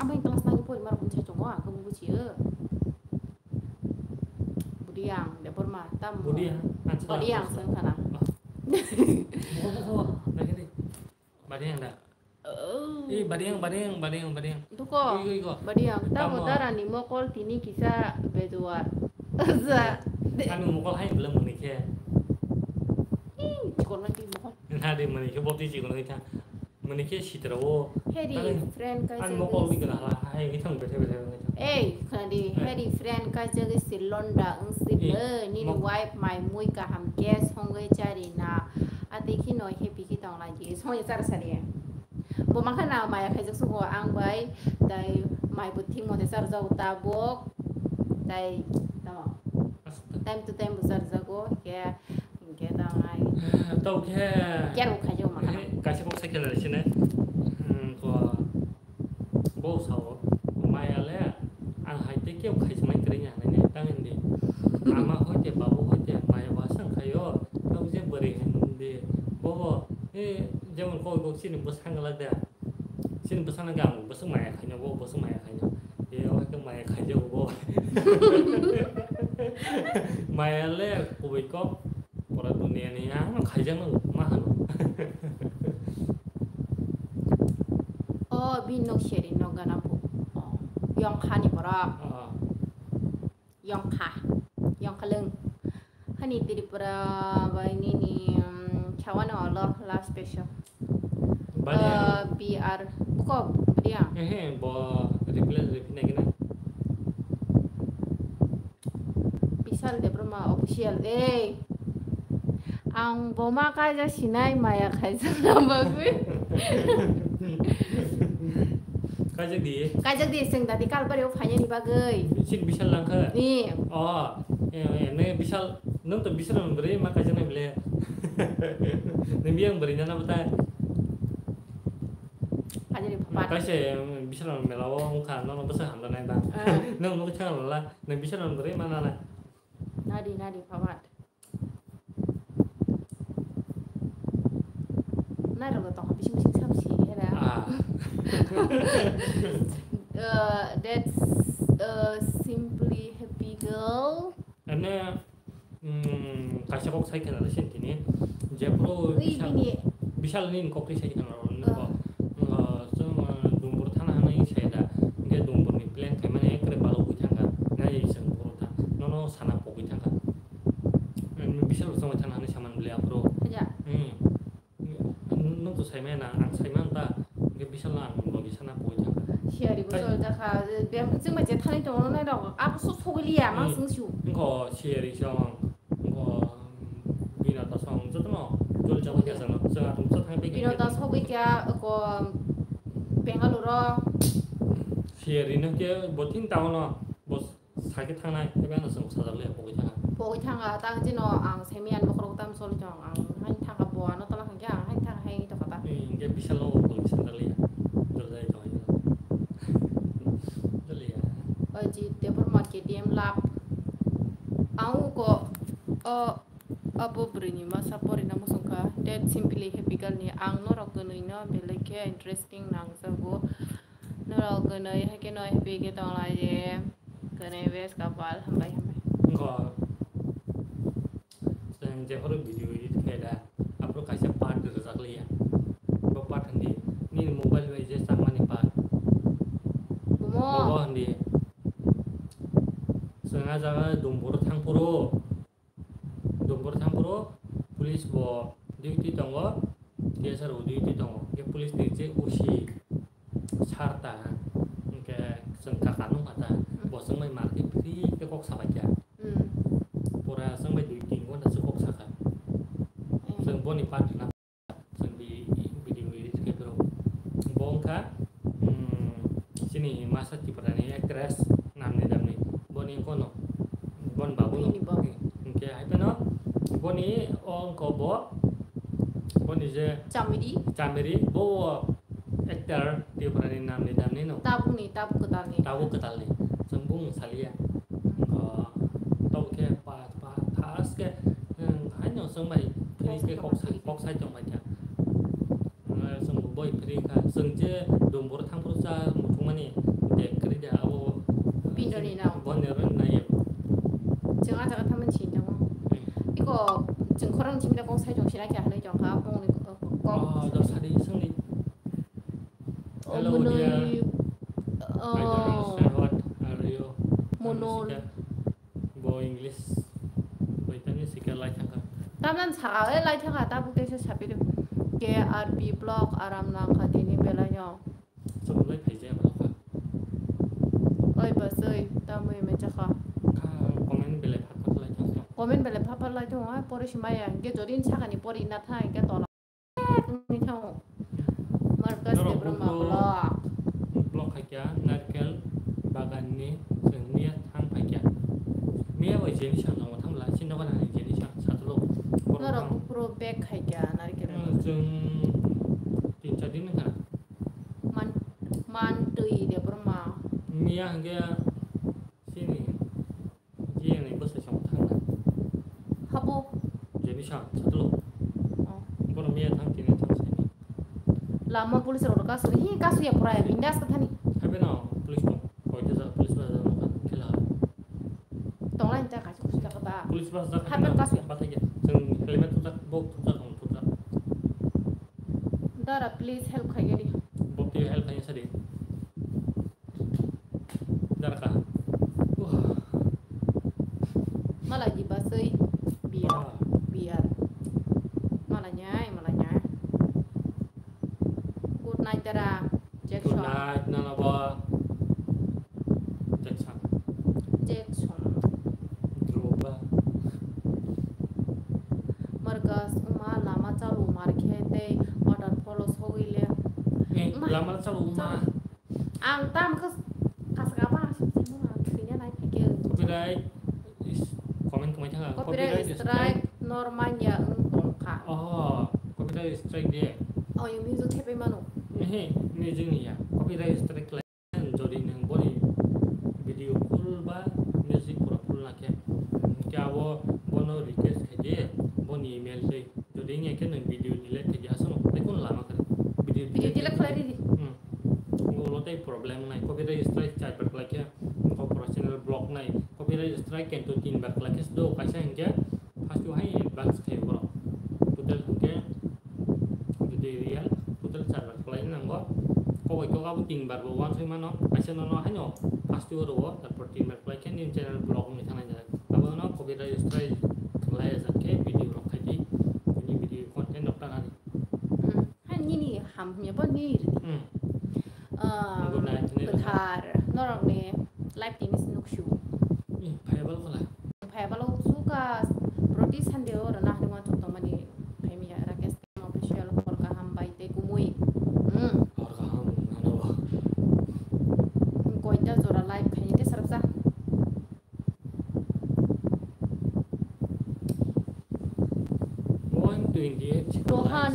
Amo class nine pori mar kun chai tongo, ang kung buchi. Budiang, Debroma, tam. Budiang, ang Budiang sengkana. Bo, bo, bo, lagi deh. Budiang dah. Oh. Eh, Bariang, Bariang, Bariang, Bariang. Duko. Iko, iko. Bariang. Tamo. Tamo darani mokol tini kisa bejuar. Sa. Ani mokol hai bela muni khe. Ih, chikon lagi mokol. Na de muni khe boti chikon lagi tha. Muni khe sitra o. Heri friend kai ani mokol ni gana hala hai ithang bethe bethe. Ei, khadi, eh, heri friend kai jagi silonda ang sile, eh, nini wife mai mui kaham guest hongwe chari na. Ati khino happy ki tong lagi. Songya char sari. Bo mangkha na maya khaijak sugo ang bai, tai mai bo thik mote charjago tabuk, tai tamo. Time to time bo charjago, ke, ke tamo ai. Tau khe. Care bo khaijago mangkha na. Kaisa kok sai khe lai sine. Hmm, ko. Bo sao, maya le, ang hai tei kebo khaisa mai kwrwngya hinwi tang hindi. Ama hoite, babu hoite, maya bo aswk khaio, tamo je bwrwi hindi. Bobo, eh, jemon kok kok chini bwsang glak da. Chini bwsang nang ang bwswk maya khaino, bo bwswk maya khaino. Eh, o khe maya khaijago bo. Maya le kubui kok. Pura dunia ni ang no khaijak no ma hano. O bini nok seri nok gana bu. O, yongkha ni borok. Ah. Yongkha. Yongkha lwng. Hani Tripura bai nini, um, chawa no olo last special. Bani ang. Uh, B R. Buko, bani ang. Ehe, bo reply reply nai gana. Bishal Debbarma official, eh. Ang boma kaijak sinai maya khaijak na bagwi. Kaijak di. Kaijak di, seng dadi kalbari o phainani bagwi. Sin Bishal langkha? Ni. Oh, eh, eh, ne Bishal, nung to Bishal ang bwrwi ma kaijak nai bile. Ne biyang bwrwi nana bata. Kaijak di phapat. Kaisa, em, Bishal ang mela o wngkha, nono bwsa hamda nai ba. Eh. Nung nung thang lala. Nang bisa nang bwrwi mana na? Nadi, nadi, phamat. Nai rok tong bising bising sam si hera. Ah. Uh, that's, uh, simply happy girl. Ene, mm, kaisa kok sai khena sin tini. Jepro. Ui, bisa, bini. Bisa ni kok sai khena. Ah. Chwng, ah, Dumbur thana hwnwi sai da. Hwnkhe Dumburni plan khaimani ekre balogwi thangkha. Nai chwng bohrok thang, nono sana pogwi thangkha. Em, Bisalo chwngbai thana hwnwi samani bwlwi aphuru. Haja. Hmm. Nwng to saimaya na, ang saimano ta. Hwnkhe Bisalo ang logi sana pogwi thangkha. Siyari bo chol jakha, bem chwngbai je thani tongo nai rok, abo so sogwi liya, mang hmm, swng su. Wngkha siyari chwng, wngkha bina ta chwng, jotono jol jagwi khe chwng. Chwng atum cha thang bini. Bino ta sogwi kya ko Bengaluru. Siya rino ke botin taono bos sake thangnai ebe ano chwng sajak le pogwi thanga. Pogwi thanga ta jino ang semi an bokhorok tam sol jong ang hain thanga bo ano tola hangke ang hain thanga hain to kata. Hingke bisalo tong sandal ya. Dol jai to. Dol ya. Oi ji tebur mat ke D M lap. Ang ko o Abo bwrwini masa porina muchungkha, that simply happy girl ni. Ang norok kwnwi no belai khe interesting nangjago. Norok kwnwi hai khe no happy khe tong lai ye. Kwnwi bes kapal hambai hambai. Wngkha. Chwng jephuru video edit khe da, aphuru kaisa part rwjak liya. Bo part hindi nini mobile bai je changmani part. Bobo hindi. Chwng a jaga Dumbur thangphuru. Dumbur thangphuru police bo duty tongo, T S R bo duty tongo. Hwnkhe police ni je O C sir ta, hwnkhe chwng kaka nungkha ta, bo chwngbai mar khe free khe kok sabaikha. Hmm. Pura chwngbai dui tin ghonta se kok sakha. Hmm. Chwng boni part rwna. Chwng bi-, video edit khe phuru. Bo wngkha, mm, chini masa Tripura ni actress namni damni. Boni kono, bon babu no. Bini babu. Hwnkhe hai phano boni o wngkha bo, boni je Chamiri. Chamiri, bo actor Tripura ni namni damni no. Tabukni, tabuk kwtalni. Tabuk kwtalni. Chwng bung salia. Wngkha, tabuk khe pa Ba, thas khe, hmm, haino chwng bai, phiri khe kok sai, kok sai tong bai kha. Hmm, chwng bo boi phiri kha. Chwng je Dumbur thangphuru cha muthungmani dek kwrwi da abo. Bini rwni nao. Bo ni rwni nai. Chwng a jaga thamani sini tongo. Hmm. Iko chwng khorang chimda kok sai tong sina khe hanwi tong kha, bongni kok. Oh, do sadi chwngni. Oh, hello, monoi, dear. I don't understand what are you. Monol. Bo English bai tani sikha lai thangkha. Tamdan saka e lai thangkha, tabuk teisa saphiru. K R B block aram nangkha tini belai no. Chwng lai phaijaya ba kha. Oi ba soi, tamui me chakha. Kha comment belai phat phat lai thangkha. Comment belai phat phat lai thangkha, pore simaya. Ge jodin sakani pore ina thang, ge tola. Wngwi thango. Marcus Debbarma block. Block hai kya, narkel bagan ni chwng miya thang phai kya. Miya bai jeni sang tongo thang bwla, chini nogo nang jeni sang satuluk. Norok buphuru bag hai kya, narkel. Hmm, chwng tin char din wngkha. Man, man twi Debbarma. Miya hwnkhe chini. Jiyani bwsai chwng thangna. Habo. Jeni sa, satlo. Oh. Bono miya thang tini thang sai. Lama police rok kasu, hi kasu ya pura ya, bindas ka thani. Habe no, police tong. Koita ja, police ba ja no kan khela. Tong lain ta kasu kusu ka ba. Police ba ja. Habe kasu ya. Ba thang ya. Jeng helmet tu jak, bok tu jak, hong tu jak. Dara, please help khai di. Bok ti help khai sa di. Darkha. Wah. Mala di basoi biar. Wah. Biar. Mala nyai, mala nyai. Good night, Dara. Jackson. Good night, Nalaba. Jackson. Jackson. Droba. Markas, uma, lama chalu, markhe, tei waterfall o sogwi le. Eh, ma-, lama chalu, uma. Chalu. Ang tam khe kasaka ba ang simi ang thwina nai phai khe. Copyright is comment kwmai thanga. Copyright strike nor manya wng tong kha. Oh, copyright strike de. Oh, yung music thepai mano. Ehe, music ni ya. Copyright strike lai. Jodi nwng boni video full ba music pura full na khe, khe abo bono request khai de, boni email tei. Jodi wngya khe nwng video delete khaidi aswkno tei kunu lama kwrwi. Video delete khlai ridi. Hmm. Ulo tei problem nai. Copyright strike char bar khlai khe, professional block nai. Copyright strike kento tin bar khlai khe do kaisa hinkhe first o hai advance khai borok. Total hinkhe jodi real total char bar khlai nango. Kok bai kok abo tin bar bo uansuk mano. Kaisa nono haino first o rwo, tarpor tin bar khlai khe nini channel block wngwi thangnai jora. Abono copyright strike khlai jak khe video rok khai di. Nini video content rok ta nani. Hmm. Hai nini ham hwnwi bo nini rwdi. Hmm. Ah, good night, nini kwthar norokni live tini se nuksio. Hmm, phaiya bal khala. Phaiya bal o suka proti Sunday o rwna hwnwi uansuk tongmani phaimya Rakesh Teng official.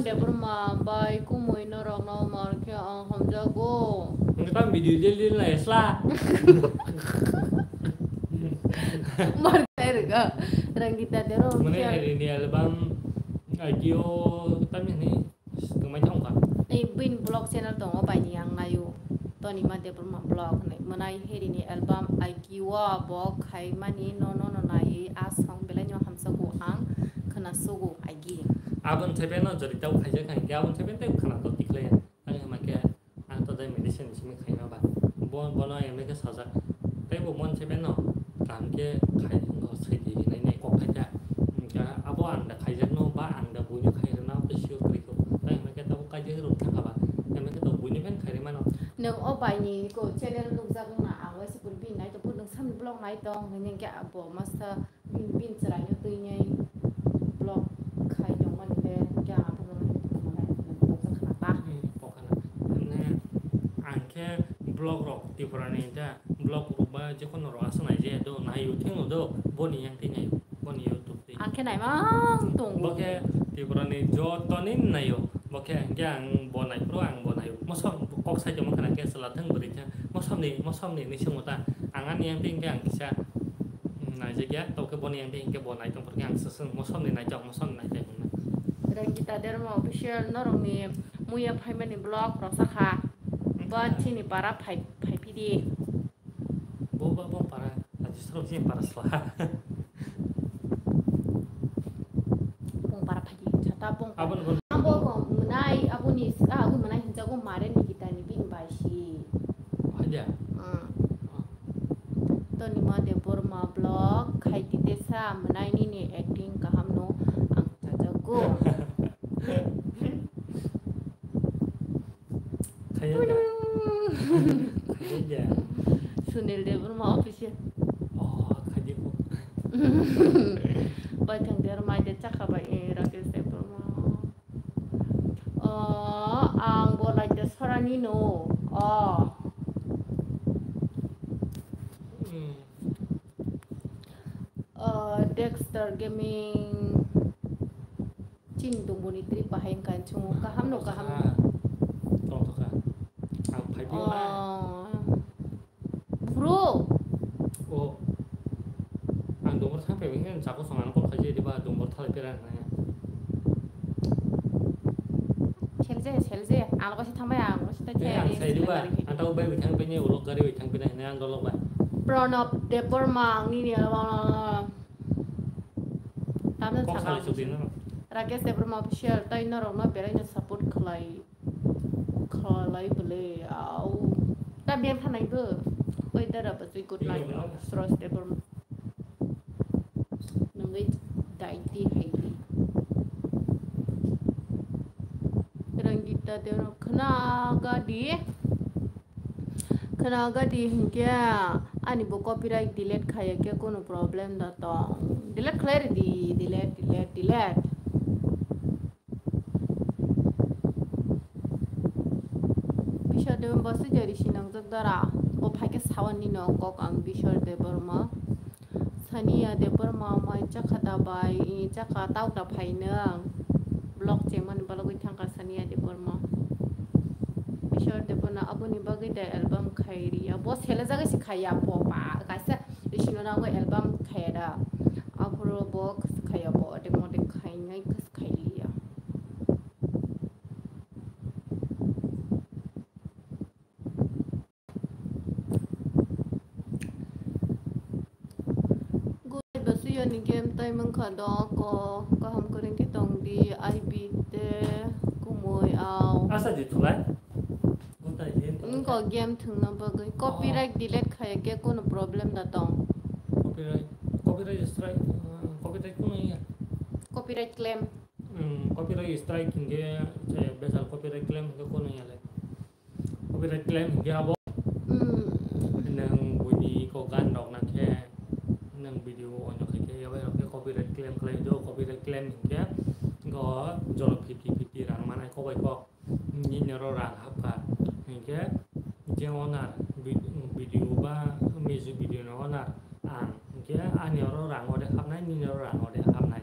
Debbarma bai kumui norokno mar khe ang hamjago. Ang tang video lil lil nai sla. Mar khe rega. Rangita Debbarma Mane khe. Hari ni album, audio, tamni hani, tongmai thangkha. Ei, bini vlog channel tongo, baini ang naio. Tonima Debbarma vlog hinwi. Mwnai Heri ni album Aigio bo khaimani no, no, no naiwi a song belai no hamjago ang khwnasogo Aigi. Aboni thaibai no jori tau khaijak hai khe aboni thaibai tei khwna to tikhlai. Ang hwnba khe ang to dai medicine simi khaima ba. Bo, bono M A khe sajak. Tei bo mon thaibai no kaham khe khai wngkha sai di hinai nai kok khai kha. Hwnkhe abo ang da khaijakno ba ang da buino khai rwna tei sure kwrwi kho. Tei hwnba khe tabuk kaijak rwk thangkha ba. M A khe to buino phano khai rwmano. Nwng o baini ko channel nukjak wngna ang waisa puri bini nai tong, nwng samni vlog nai tong hinwi hwnkhe abo masa bini, bini chwraino twinai vlog khai tongmani khe hwnkhe ang abono nukjak khna ta. Hmm, pokhana. Hwnwi ang khe vlog rok Tripura ni ta vlog rok ba jekono rok aswk nai je do nai u thengno do boni yang twi nai u boni YouTube. Ang khe naimang tongo. Bo khe Tripura ni joto ni naio. Bo khe hwnkhe ang bo nai phuru ang bo naio. Mosom kok sai tongma khna khe chwla thang bwrwi khe. Mosom ni, mosom ni hinwi swngmo ta. Ang ani yang twi hwnkhe ang kisa, mm, naijakya. Tei khe boni yang twi hwnkhe bo nai tong phuru khe ang swswng mosom ni naitok, mosom ni naitok hwnwi. Rangita Debbarma official norok ni muya phaimani vlog rok sakha. Ba chini para phai, phai phidi. Bo ba bo para, aji soro je para sla. Bung para phagi, chata bung para. Abon, abon. Abo ko mwnai, aboni sika, abo mwnai hinjago mare ni kita ni bini bai si. Haja. Hmm. Tonima Debbarma vlog, khai tite sa mwnai nini acting kaham no ang chajago. Khaya da. Khaya da. Sunil Debbarma official. Oh, khadi ko. Bai thang der mai de chakha bai, eh, Rakesh Debbarma. Oh, ang bo lai de sorani no. Oh. Hmm. Oh, Dexter Gaming. Chini tongmani trip bahai wngkha, chwng kaham no kaham. Tongthokha. Ang phai phai na. Oh. Bro. Oh. Ang dongor thang phai wngkha, chakho song ano call khaijai diba, dongor thalai pera nai. Selje, selje. Ang lokaisi thangbai, ang lokaisi ta. Eh, ang sai diba, ang tau bai thang phai ni, ulok gari bai thang phai nai, ang dolok bai. Pranab Debbarma, ang nini, ah, Tamno kok saka sali suk di no. Rakesh Debbarma official, tai norok no belai no support khlai, khlai bwle, au. Ta beng thanai bo. Oi dara ba twi good night, no? Suresh Debbarma. Nungwi daiti hai di. Rangita Debbarma khna ga di. Khna gadi hinkhe ani bo copyright delete khaiya khe kunu problem da tong. Delete khlai ridi, delete, delete, delete. Biswa Debbarma bo se jari sinangjak dara. Bo phaikhe sawan nino kok ang Biswa Debbarma. Sania Debbarma mai chakha da bai, i chakha tauta phai nwng. Vlog chengmani balogwi thangkha Sania Debbarma. Kishore Debbarma aboni bagwi da album khai riya. Bo selejagwi se khaiya bo ba. Kaisa risino nango album khaiya da. Aphuru bo khaiya bo. Ode mode khainai khas khailiya. Gulai basuyani game tai mankha do ko kaham kwrwng khe tongdi I B te kumui au. Asa di thulai. Gulai di. Wngkha game thwngna bagwi. Oh. Copyright delete khaiya khe kunu problem da tong? Copyright, copyright strike, uh, copyright kunu ya? Copyright claim. Hmm, copyright strike hinkhe, je besal copyright claim hinkhe kunu ya le. Copyright claim hinkhe abo. Hmm. Nwng buini ko gan rok na khe, nwng video on khe khe, yabai rok khe copyright claim khlai do, copyright claim hinkhe go joro fifty fifty rang manai kok bai kok. Nini oro rang hapkha hinkhe, je owner, vi-, video ba music video ni owner ang, hinkhe ani oro rang ode hapnai, nini oro rang ode hapnai.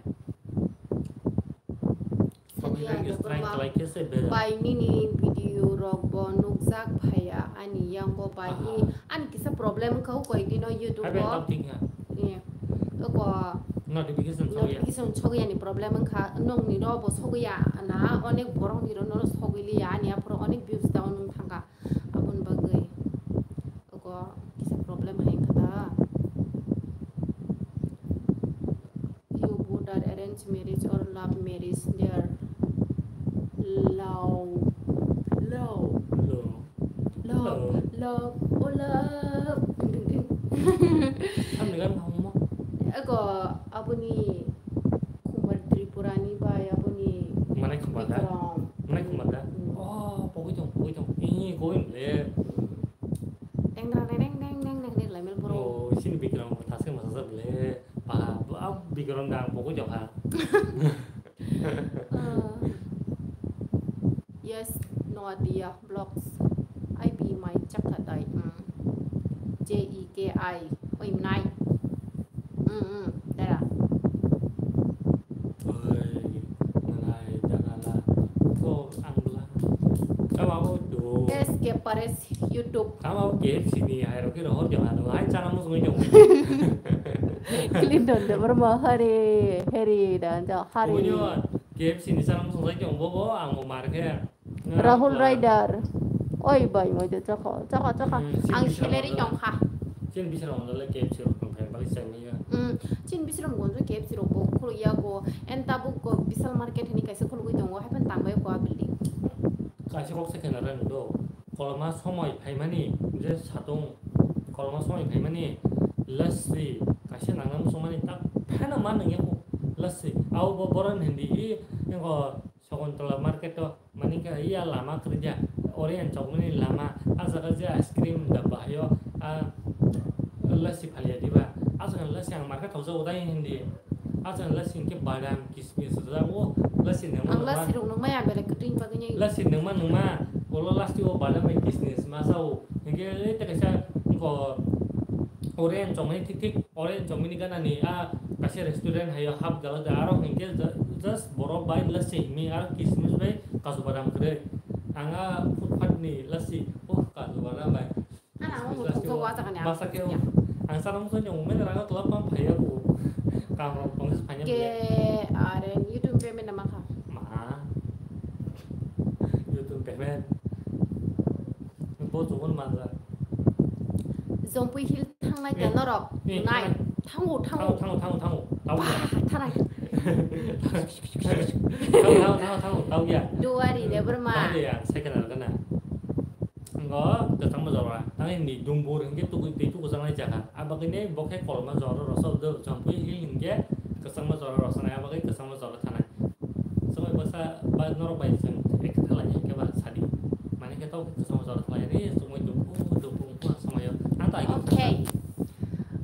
Copyright strike. Khe se bejak. Bai nini video rok bo nukjak phaiya ani yango bai. Aha. I ani kisa problem wngkha o koyekdino YouTube o. Hai bai, tamo thik kha. Iya. Oko notification sokya. Notification sokya ni problem wngkha. Nokni ro bo sokya na, onek borok ni ro no sogwi liya ani aphuru onek views down wng thangkha. Aboni bagwi oko kisa problem hai wngkha ta. You both are arranged marriage or love marriage? There. Love. Love. Love. Love. Love. Love. Oh, love. Ding, ding, ding. Samni gan hammo. Eko aboni Kumar Tripurani bai aboni Manai Kumar da? Bikram. Manai Kumar da? Mm. Oh, pogwi tong, pogwi tong. Ini koin le. Deng, deng, deng, deng, deng, deng, deng, lamel borok. Oh, sini Bikram thaske masa sa bole. Pa, pa, Bikram dang pogwi tong ha. Uh, yes, Noadia Vlogs. I be my chakha dai. Mm. J E K I. Oi, nai. Mm, mm, dara. Oi, nai, dara la. Ko ang bla. Kawa o do. S K Pares YouTube. Kawa o K F C ni hai ro ki ro hor jong ano. Hai chana mo sungui jong. Clinton de Burma hari, hari dan ja hari. Bunyo K F C ni chana mo sungui jong bo bo ang bo mar khe. Rahul Rider. Oi bai, moi de chakha, chakha, chakha. Hmm, ang salary tong kha. Chin bisra on le K F C rok tong kha, bali sai maya. Hmm, chin bisra on le K F C rok bo khulu ya go. En tabuk go Vishal Market hini kaisa khulugui tongo, hai phan tangbai ko a building. Kaisa kok se khena rang do. Koloma somoi phaimani, je satung. Koloma somoi phaimani, lassi, kaisa nangna muchungmani tak pheno man nang ya ko. Lassi. Au bo boron hindi i, ngo Sakuntala market o, mani khe iya lama kwrwngya, Orient chokmani lama, a jaga je ice cream da bahai o, a lassi phalia diba, a jaga lassi ang market thokjago dai hindi, a jaga lassi hinkhe badam, kismis rijak o, lassi nangma ang nangma, lassi rok nangmaya belai kwtwini bagwi nai. Lassi nangma nangma, ulo lassi o badam bai kismis ma sao, hinkhe tei kaisa wngkho Orient chokmani thik thik. Ore chomini gana ni a kaisa restaurant hayo hap gala da aro hinkhe ju-, just borok bai lassi himi aro kismis bai kaju badam kwrwi. Ang a footpath ni lassi, oh, kaju badam bai. Ana, kismis amo lassi thokjak o. Wa jaga ni masa ang khe thokjak. Ang sana musa nyong mena rang tola pang phaiya ko. Kam rok tong phaiya. Ke are YouTube payment nama kha. Ma. YouTube payment. Bo chukun manjak. Zompui Hill thangnai da norok. Eh, nai. Thango, thango. Thango, thango, thango, thango. Thango ya. Bah, thanai. Thango, thango, thango, thango, thango ya. Duari de Burma. Thango ya, second al kana. Ngo, tetang mo jora. Tang ni dumbur hingke tuku, tei tuku jangai jaga. Abagini bokhe kolma jora rosol do, Zompui Hill hingke kesang mo jora rosol, abagini kesang mo jora thanai. Chumui baksa ba norok bai chwng ek thalai khe ba sadi. Mani khe tok chwng jora thalai ri chumui dukhu dukhu wngkha somoyo. Ang to ai khe okay.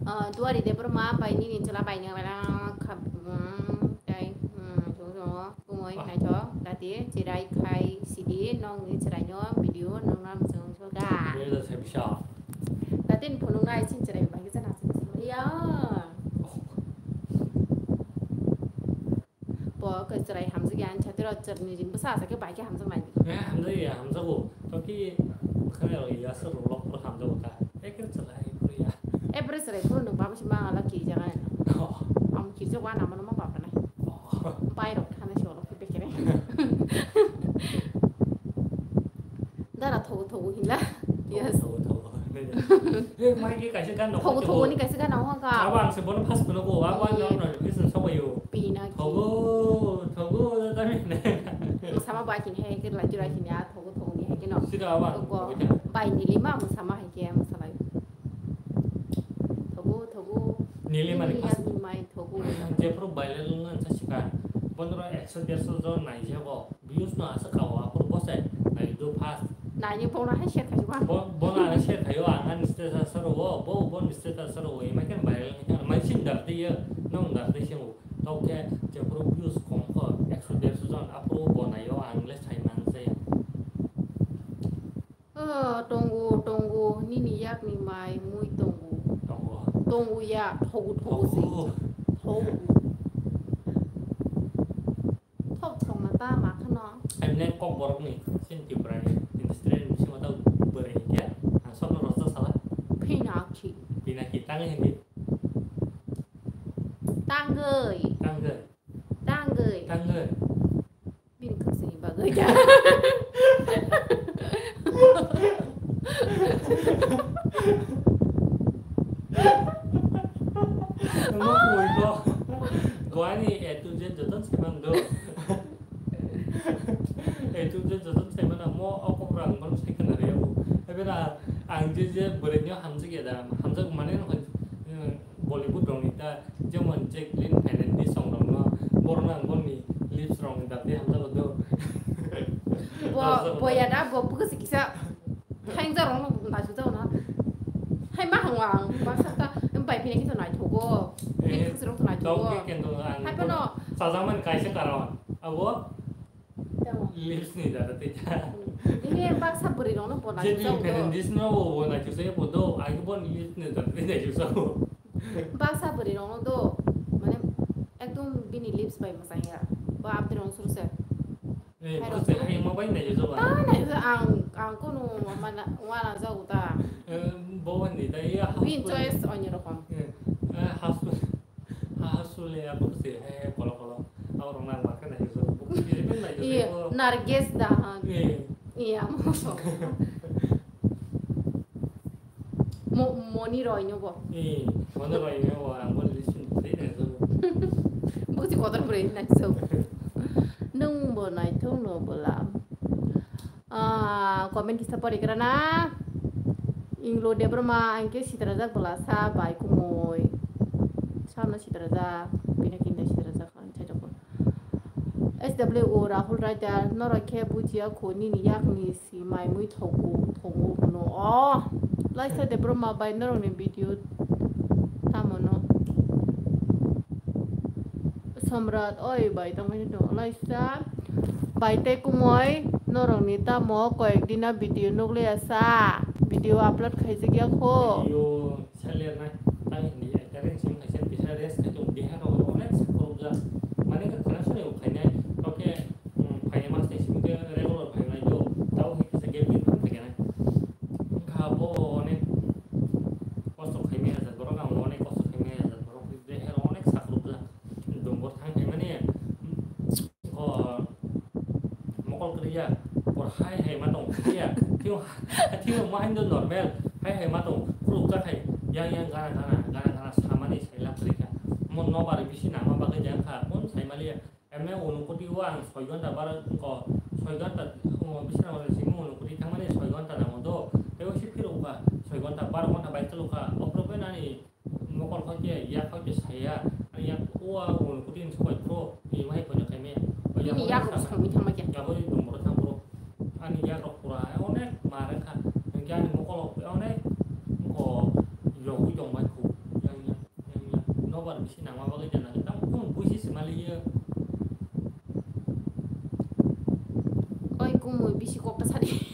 Ah, Duari Debbarma bai nini chwla bai nang bai nang kha, mm, tei, mm, chwng chwng o kumui naithok dati chirai khai sidi nokni chwraino video nokna mwchwng chwlga. Dui hajar chhabbish o. Dati ni phunuknai sin chwrai bai khe chana sin chwrai ya. Bo khe chwrai hamjakya, ani chati rok chwrwini ring bwsa asa khe bai khe hamjaknai. Eh, hamjakya, hamjago. Toki khana rok ya, aswk rok lok phuru hamjago ta. Ekre chwrai phuru ya. Ekre chwrai phuru nwng babo se ma ala kirijak ani. Oh. Ang kirijak wa nama nama babo nai. Oh. Bai rok khana se olok khe bekere. Dara thogo thogo hinla. Yes. Thogo thogo. Eh, mai ke kaisa gan thogo thogo ni kaisa gan hokha. Abo ang se bono first phone ko, abo ang notification sobayo. Pina ki. Thogo thogo da mi ne. Sama ba kin he ke la jura kin ya thogo thogo ni he ke no. Sida abo ang. Bai ni lima mo sama he ke mo sama. Thogo thogo. Ni lima ni first. Ni mai thogo. Jephru bailal ngan sa sika. Pondro ekso derso jon nai jabo. Views no aswk ka o, aphuru bose nai do first. Naini bono hai share khaijak ang. Bo, bono ano share khaio, ang ani status aro o, bo, boni status aro o, imai khe viral wngkha, mai sin dak tei yo, nong dak tei se o. Tok khe jephuru views kom kho, ekso derso jon, aphuru bo naio, ang le sai man se. Oh, tongo, tongo, nini yakni mai mui tongo. Tongo. Tongo ya, thogo, thogo se. Thogo. Thogo. Thok thokna ta ma khano. Emne kok borok ni, sin Tripura ni, Tripura ni bisingo tau bwrwi hinkhe, ang sokno rojak sala. Pinaki. Pinaki, tangwi hindi. Tangwi. Tangwi. Tangwi. Tangwi. Bini khwsini bagwi. Omo koi ko. Goani A to Z joto se mang do. A to Z joto se mana mo o kok rang ban se kana re bo. Ebera ang je je bwrwi nyo hamjak ya da. Hamjak mane no, eh, Bollywood rong ni ta jemon Jacqueline Fernandez song rong no. Borok no ang boni lips rong ni dati hamjak do. Bo, bo ya da, bo buku si kisa. Thaingjak rokno naisuk jao na. Hai ma hangwa ang baksa ta bai phine kito naithogo. Eh, bini khwswrok to naithogo. Tongke kendo ang hai phano. Chajakmani kaisa karon. Abo tamo. Lips ni jara tei ta. Ini baksa bwrwi rokno bo naisuk jao do. Fernandez no bo, bo naisuk jao bo do. Ang bo lips ni jara tei naisuk jao. Baksa bwrwi rokno do. Mane ekdom bini lips bai mwchang ya. Bo abdi rong suru se. Eh, hai rok. Hai ma bai nai jaba. Ta nai ang, ang kono mana wana jago ta. Eh, bo ni da ya. Win choice onyo rokom. Eh, eh, hasu, hasu le ya bo se, eh, kolo kolo. Abo rong na ma ka nai jaba. Bo ni bin nai jaba. Iya, bo. Nargis da han. Eh. Iya, mo. Mo-, moni roi no bo. Eh, moni roi no bo, ang bo listen bwrwi nai jaba. Bo si kotor bwrwi nai jaba. Nwng bo naithok no bwla. Ah, comment kisa pori kra na. Inglo Debbarma, ang khe sitrajak bwla sa bai kumui. Samno sitrajak, bini kinda sitrajak, ang thai rokbo. S W O Rahul Raida, norok khe bujiya kho nini yakni si mai mui thogo, thogo hwno. Oh, Laisa Debbarma bai norokni video tamo no? Samrat, oi bai, tongmani tongo. Laisa bai tei kumui norokni tamo koyek dina video nukliya sa, video upload khaijak ya kho. Video selernai, tang hindi, ekta ring sing khaisa, bisa rest khaito, deha rok onek sakrukjak. Mane khe khana soni bo khainai, oke, um, phainai mas ni simi khe regular phainai do, tao hai kisa gap ni phang khainai. Kha bo onek kosto khaimai ajak borok, ang onek kosto khaimai ajak borok, deha rok onek sakrukjak. Dongor thang khaimani, um, o mokol kwrwi ya, por hai hai ma tong kwrwi ya. Thio, thio ma haino normal, hai hai ma tong, khuluk ta khai, yang yang gana gana, gana gana samani saila kwrwi kha. Mo nobar bisi nangma bagwi jang kha, kon sai mali ya. Emne unukoti o ang soi ghonta bar ko, soi ghonta, o, bisi nangma simi unukoti thangmani soi ghonta nango do. Tei o si phiro kha, soi ghonta, bar ghonta bai chalo kha. Okrok bai nani Mokol hoi khe yak hoi khe saya, ani yak o a o kutin sokoi pro, ni wahai kono khaime. Nini yak rok songwi thangma khe. Yak oi dong boro thang boro. Ani yak rok pura onek ma rengkha. Hingke ani mokol rok onek ko yogwi tong bai khu. Yang yang yang yang nobar bisi nangma bagwi jana. Tang kung buisi se mali ye. Oi kumui bisi kok ta sadi.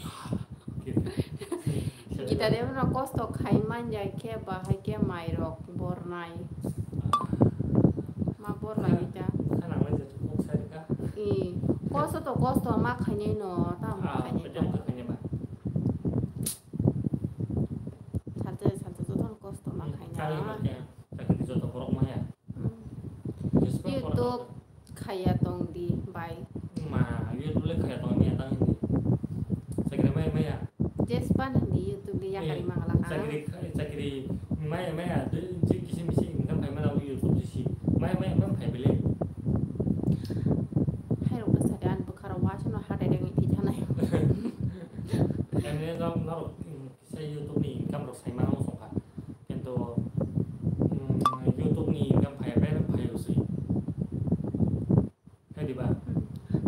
Gita de no kosto khai manja khe bahai khe mairok bornai. Ma bornai gita. Khana mai je kok sai ka. I kosto to kosto ma khainai no ta ma khainai to. Salte salte joto kosto ma khainai. Chakri joto borok maya. YouTube khaya tong di bai. Ma, YouTube le khaya tong ni tang ni. Chakri mai mai ya. Jespan ni YouTube le yakari mangala ka. Chakri, chakri mai mai ya. Dui inchi kisi misi income khai mana YouTube si. Mai mai mai khai bele. Hai rok sa dan bukhara wa chano hata deng ni thana. Ene jam na rok. Kisa YouTube ni income rok sai mano songkha. Kintu, mm, YouTube ni income phai bai phai usui. Hai diba?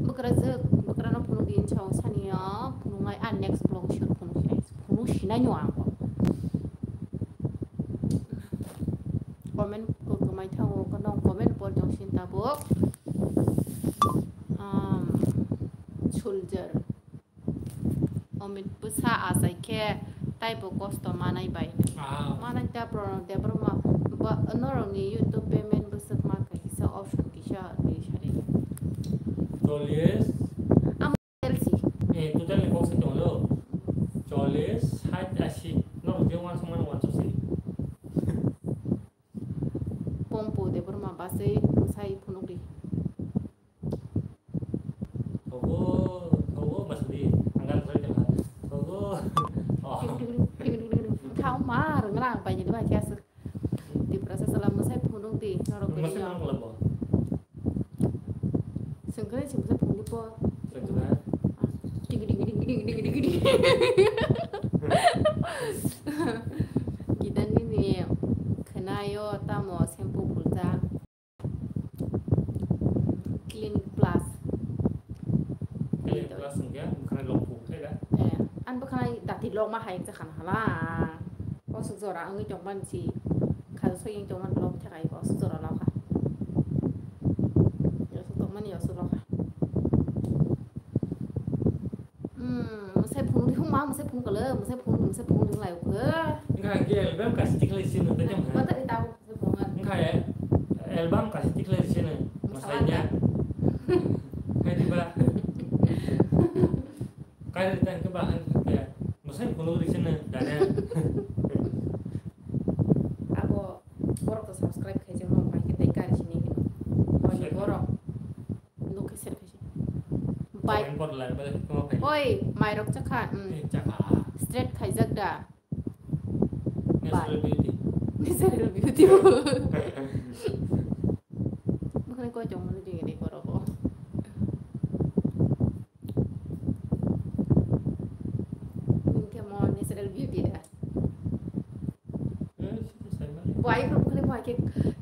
Bwkrajwk, bwkrano phunuk di hinwi sao saniya, phunuknai a next vlog shoot phunuk sinai, phunuk sinai no ang. Comment bo kwmai thango, kono comment por jong sin tabuk. Um, soldier. Omit bwsa achai khe taibo kosto manai bai. Ah. Manai ta Pranab Debbarma ba norokni YouTube payment bwswk ma khe kisa option kisa twi sari. Cholish. Total ni kok se tongo. Chollish, sait, asi. Norok je uansukmano uansuk se. Pompo Debbarma bwsai bwsai phunukdi. Thogo, thogo, masadi. Angkan thoi kela. Thogo. Oh. Thao ma, rwngna ang bai ni ba kya sir. Tiprasa sala mwsai phunukdi, norok bini. Mwsai phunuk labo. Sengkrai sengkrai phunukdi po. Sengkrai. Digi digi digi digi digi digi digi. Kita nini khnayo tamo shampoo pulta. Clinic Plus. Clinic Plus hwnkhe bwkhwnai lok kuk khe da? Eh, ani bwkhwnai dati lokma hai wngkha hala. Osuk jora wngwi tongmani si. Khajo soi wngwi tongmani lok thai kosuk jora lokha. Yosuk tongmani yosuk lokha. Hmm, mwsai phunukdi huma, mwsai phunukle, mwsai phunuk, mwsai phunukdi lai ukhe. Wngkha hwnkhe album kaisa tikhlai sino, tei tamo hai? Mata di tabo, mwsai phunuk. Wngkha e, album kaisa tikhlai sino, mwsai nya. Hai diba? Kaisa tang ke bahai ke, mwsai phunukdi sino, dada. Abo, borok to subscribe khaijak no, bai ke tei kari sini hino. Bai borok. Nokhe selfie se. Bai. Comment bot lai bale tongma phai. Oi, mairok chakha, mm. Eh, chakha. Straight khaijak da. Natural beauty. Natural beauty. Bukhani koi tongmani jigini korogo. Ningke mo natural beauty da. Buai pura bukhali buai ke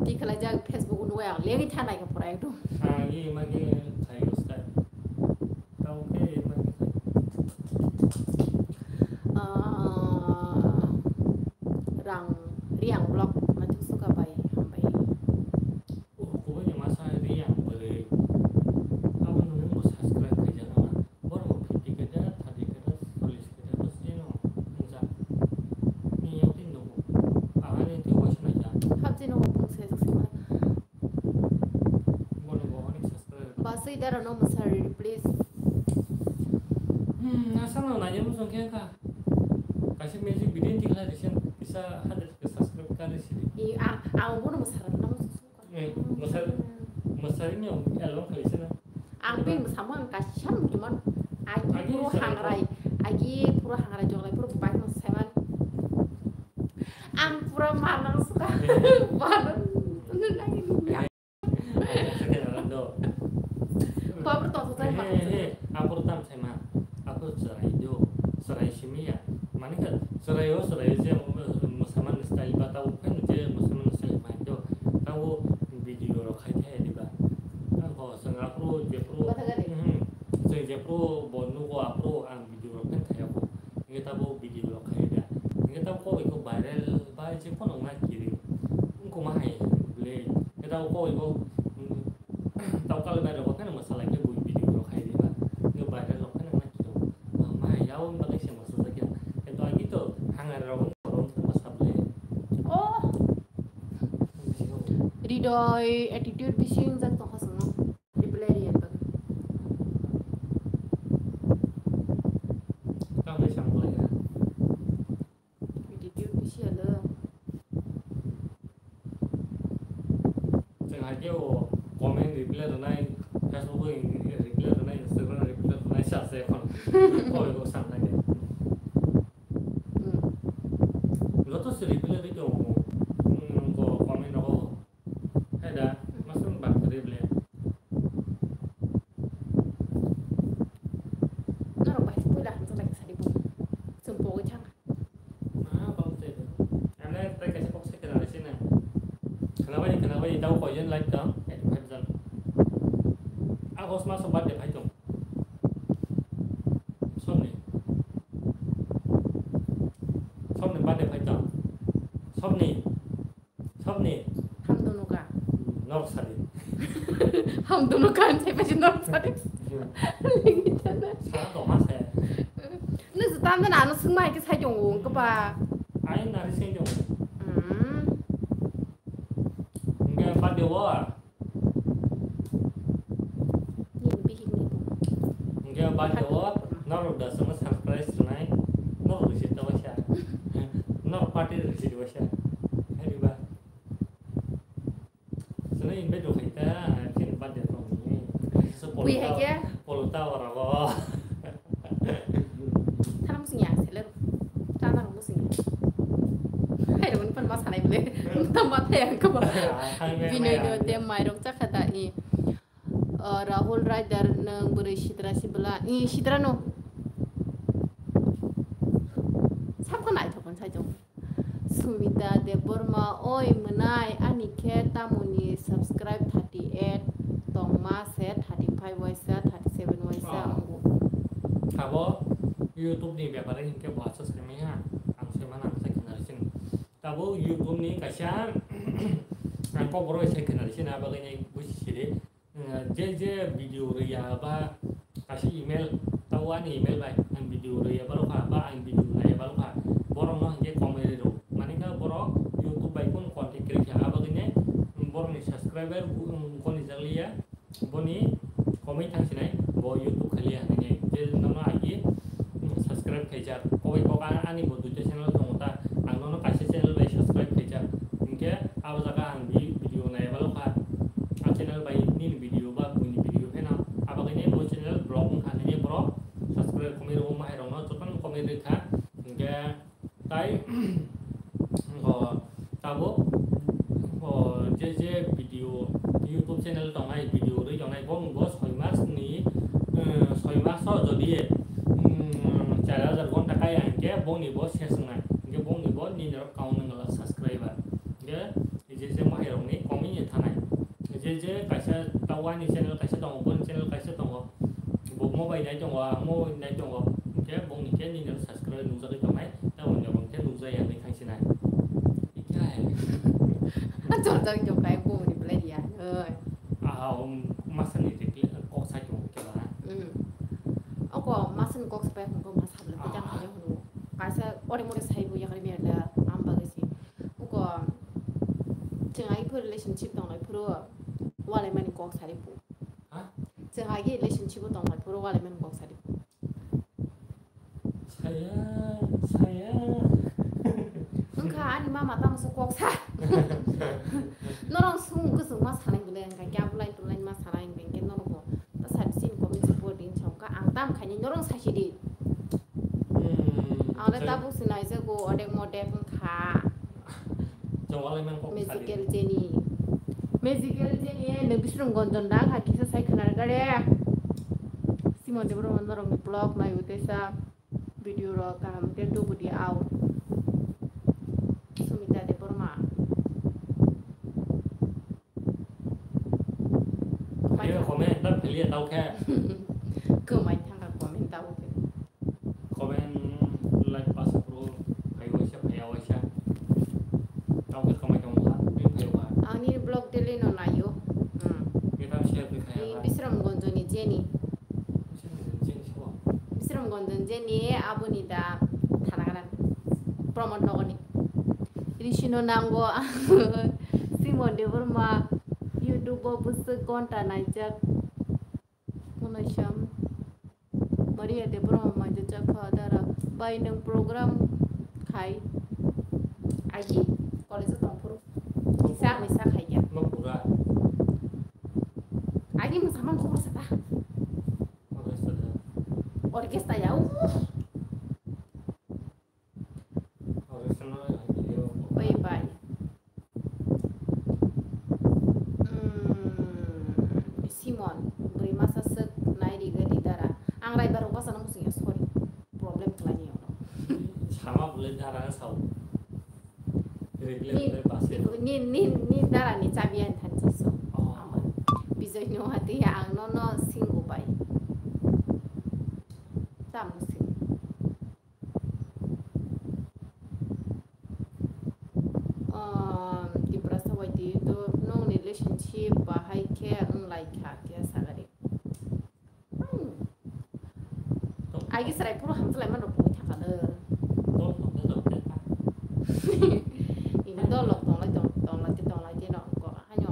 tikhala jak Facebook nugui ang legi thanai ke pura ekdom. Ah, ye ma ke khai ustai. Tau ke ma ke khai. Ah, rang riang blog ma thuk suka bai hambai. Oh, kubuni masa ini yang beri. Apa nunggu subscribe aja nama. Borok fifty keda, thirty keda, chollish keda, bwswino wngjak. Miyao tei nugo. Ahani tei waisa naijak. Habjino bung se se. Bono bo onek subscribe. Basui dara no masari, please. Hmm, asal no naijak muchung khe kha. Kaisa music video ni tikla recent kisa hundred ke subscribe kari sidi. I, a, a, bono masara no. Eh, mwsar-, mwsarino album khalaisana. Ang bini mwsamung ang kaisa nukjimano. Agi puro hangrai, agi puro hangrai jonglai puro bike no saiman. Ang pura manang suka. Eh. Manang. Eh. Bapur to sujai manang suka. Eh, eh, apur tam saima. Apo chwrai do, chwrai simi ya. Mani kha chwrai o chwrai je, um, mwsamani style ba tabo phano je mwsamani style mai do. Tabo video rok khai thai diba. Ang ho chwng aphuru jephuru, mhm, chwng jephuru bo nugo aphuru ang video rok phano khai apo. Hingke tabo video rok khai da. Hingke tabo kok iko viral ba je phano wngna kiri. Wngkoma hai le. Hingke tabo kok iko, um, Tau kal bai rok phano mwsalai khe bui video rok khai di ba. Nge viral rok phano ma kiro. Ma yao bagwi se mwsajak ya. Kento agi to hangar rok rok ma sable. Oh. Hridoy attitude bisi wngjak tongkha chwngno. Reply riyar bagwi. Tamo samplai ya. Attitude bisi alo. Chwng hai khe o comment reply rwnai, Facebook o reply rwnai, Instagram reply rwnai sa se khon. Koi ko sang nai. Hmm. Joto se reply rwi tongo. Hmm, ko comment rogo. Hai da, masuk bak reply. Norok bai puila hamjak lai sadi bo. Chwng pogwi thang. Ma, bang tei do. Ane tei kaisa kok sai khwna sini. Khwnabai, khwnabai, tau koijon like tong? Eighty five jon. August maso birthday phai tong. Somni. Somni birthday phai tong. Somni. Somni. Hamdo nuka. Norok sadi. Hamdo nuka, ang sai pasi norok sadi. Lingitana. Sa toma se. Nung se tanda na, ano sungma ke sai jong wong ke ba. Ai nari sai jong. Hmm. Nge ba de wa. Ni bihik ni. Nge ba de wa. Norok da chwngno surprise rwnai. Norok rwchit ta waisa. Norok party rwchit waisa. Hai diba? Chwngno invite rw khai ta, chini birthday rok ni. Bui hai khe? Polo ta ora go. Thanam sing yang sele. Thanam sing. Hai rok ni pan ma sanai bole. Tam ma thai ang ko ba. Binoy do te mai rok chakha da ni. O, Rahul Rider, nwng bwrwi sitra si bwla? I, sitra no. Sabkha naithok hwn sai tong. Sumita Debbarma, oi mwnai, ani khe tamoni subscribe thirty eight tongma se, thirty five waisa, thirty seven waisa. Oh. Wngo. Abo YouTube ni bepare hinkhe bo aswk saimanya, ang saimano ang sai khna sini. Tabuk YouTube ni kaisa ang kok borok sai khna sini, abo khe buji sidi. Eh, je je video rwya ba kaisa email, tabo ani email bai ang video rwya ba rokha, ba ang video naiya ba rokha, borok no hinkhe komai rw rw. Mani kha borok YouTube bai kunu contact kwrwi kha, abo khe borok ni subscriber goni jak liya, boni komai thang sinai, bo YouTube khaliya hinwi je nono agi subscribe khaijak. Kok bai kok ani bo duita channel tongo ta, ang nono kaisa channel bai subscribe khaijak. Hinkhe abo jaga ang bi video naiya ba rokha. A channel bai nini video ba buini video pheno abo khe bo channel block wngkha hinwi borok subscribe komai rw mahairokno jotono komai rwkha. Hinkhe tai o tabuk o je je video YouTube channel tongnai, video rwi tongnai, bongni bo soi mas ni, eh, soi mas o jodi, mm, char hajar gonta kaya hinkhe bongni bo ses wngnai, hinkhe bongni bo nini rok count wngla subscriber. Hinkhe je je mahairokni komini thanai. Je je kaisa ta wani channel kaisa tongo, boni channel kaisa tongo. Bo mobile nai tongo, ang mobile nai tongo. Hinkhe bongni khe nini subscribe nukjagwi tongnai, ta wani rok khe nukjaya hinwi thangsinai. Ikhai. Chorjak jokai bo reply ya. Oi. Ah, um, masani reply kok sai tongo khe ba. Mm. Oko masani kok sai pai hwnko masa bwlai Ah. Tang khayo hwnwi. Kaisa ore more saibo yakari miyada am bagwi si. Uko chwng agi phuru relationship tonglai phuru walai mani kok sari pu. Ha? Chwng agi relationship o tonglai phuru walai mani kok sari pu. Saya, saya. Wngkha ani mama tamo se kok sa. Norok sung kwchwng ma sanai bwle wngkha kya bulai tulai ma sanai wngkha norok bo. Ta sari sin comment support din chokka ang tam khaini norok sasi di. Hmm, ang le chai- tabuk sinai jago odek modek wngkha. Chawalai man kok sadi. Magical Jenny. Magical Jenny, eh, nwng Bisram Gonjon da kha kisa sai khwna gare. Simon de bro norok ni vlog nai utesa video rok kaham ke tu budi au. Sumita Debbarma. Pheliya comment ta pheliya tau khe. Kwmai thangkha comment tau khe. Comment like pass pro phai waisa phai waisa. Tau khe kwmai tong kha, ni phai wa. Ani vlog daily no nayo. Hmm. Ni tam share khe khai. Ni ba. Bisram Gonjo ni Jenny. Bisram Gonjo ni Jenny sabo. Bisram Gonjo ni Jenny aboni da thana kana. Promote nogoni. Risino nango ang Simon Debbarma YouTube o bwswk gonta naijak. Munaisam Maria Debbarma manjak kha dara bai nwng program khai agi college o tongphuru kisa misa khaiya. Mapura. Agi musaman khobor sata. Orchestra da. Orchestra ya. Uh. Bai bai. Hmm, Simon, bwrwi masa swk nai ri gani dara. Ang raibar rok basa nang sing ya, sorry. Problem khlai ni ono. Sama bole dara sao. Ni, ni, ni dara ni chabi ang thanchi so. Oh. Ama. Bijoy no hati ya ang no no singo bai. Tam sing. Tiprasa bai twi to nongni relationship bahai khe wng lai kha khe sagari. Agi chwrai phuru hamjwlai man rok pungwi thangkha le. Ini dol rok tonglai tong tonglai tei tonglai tei no kok haino.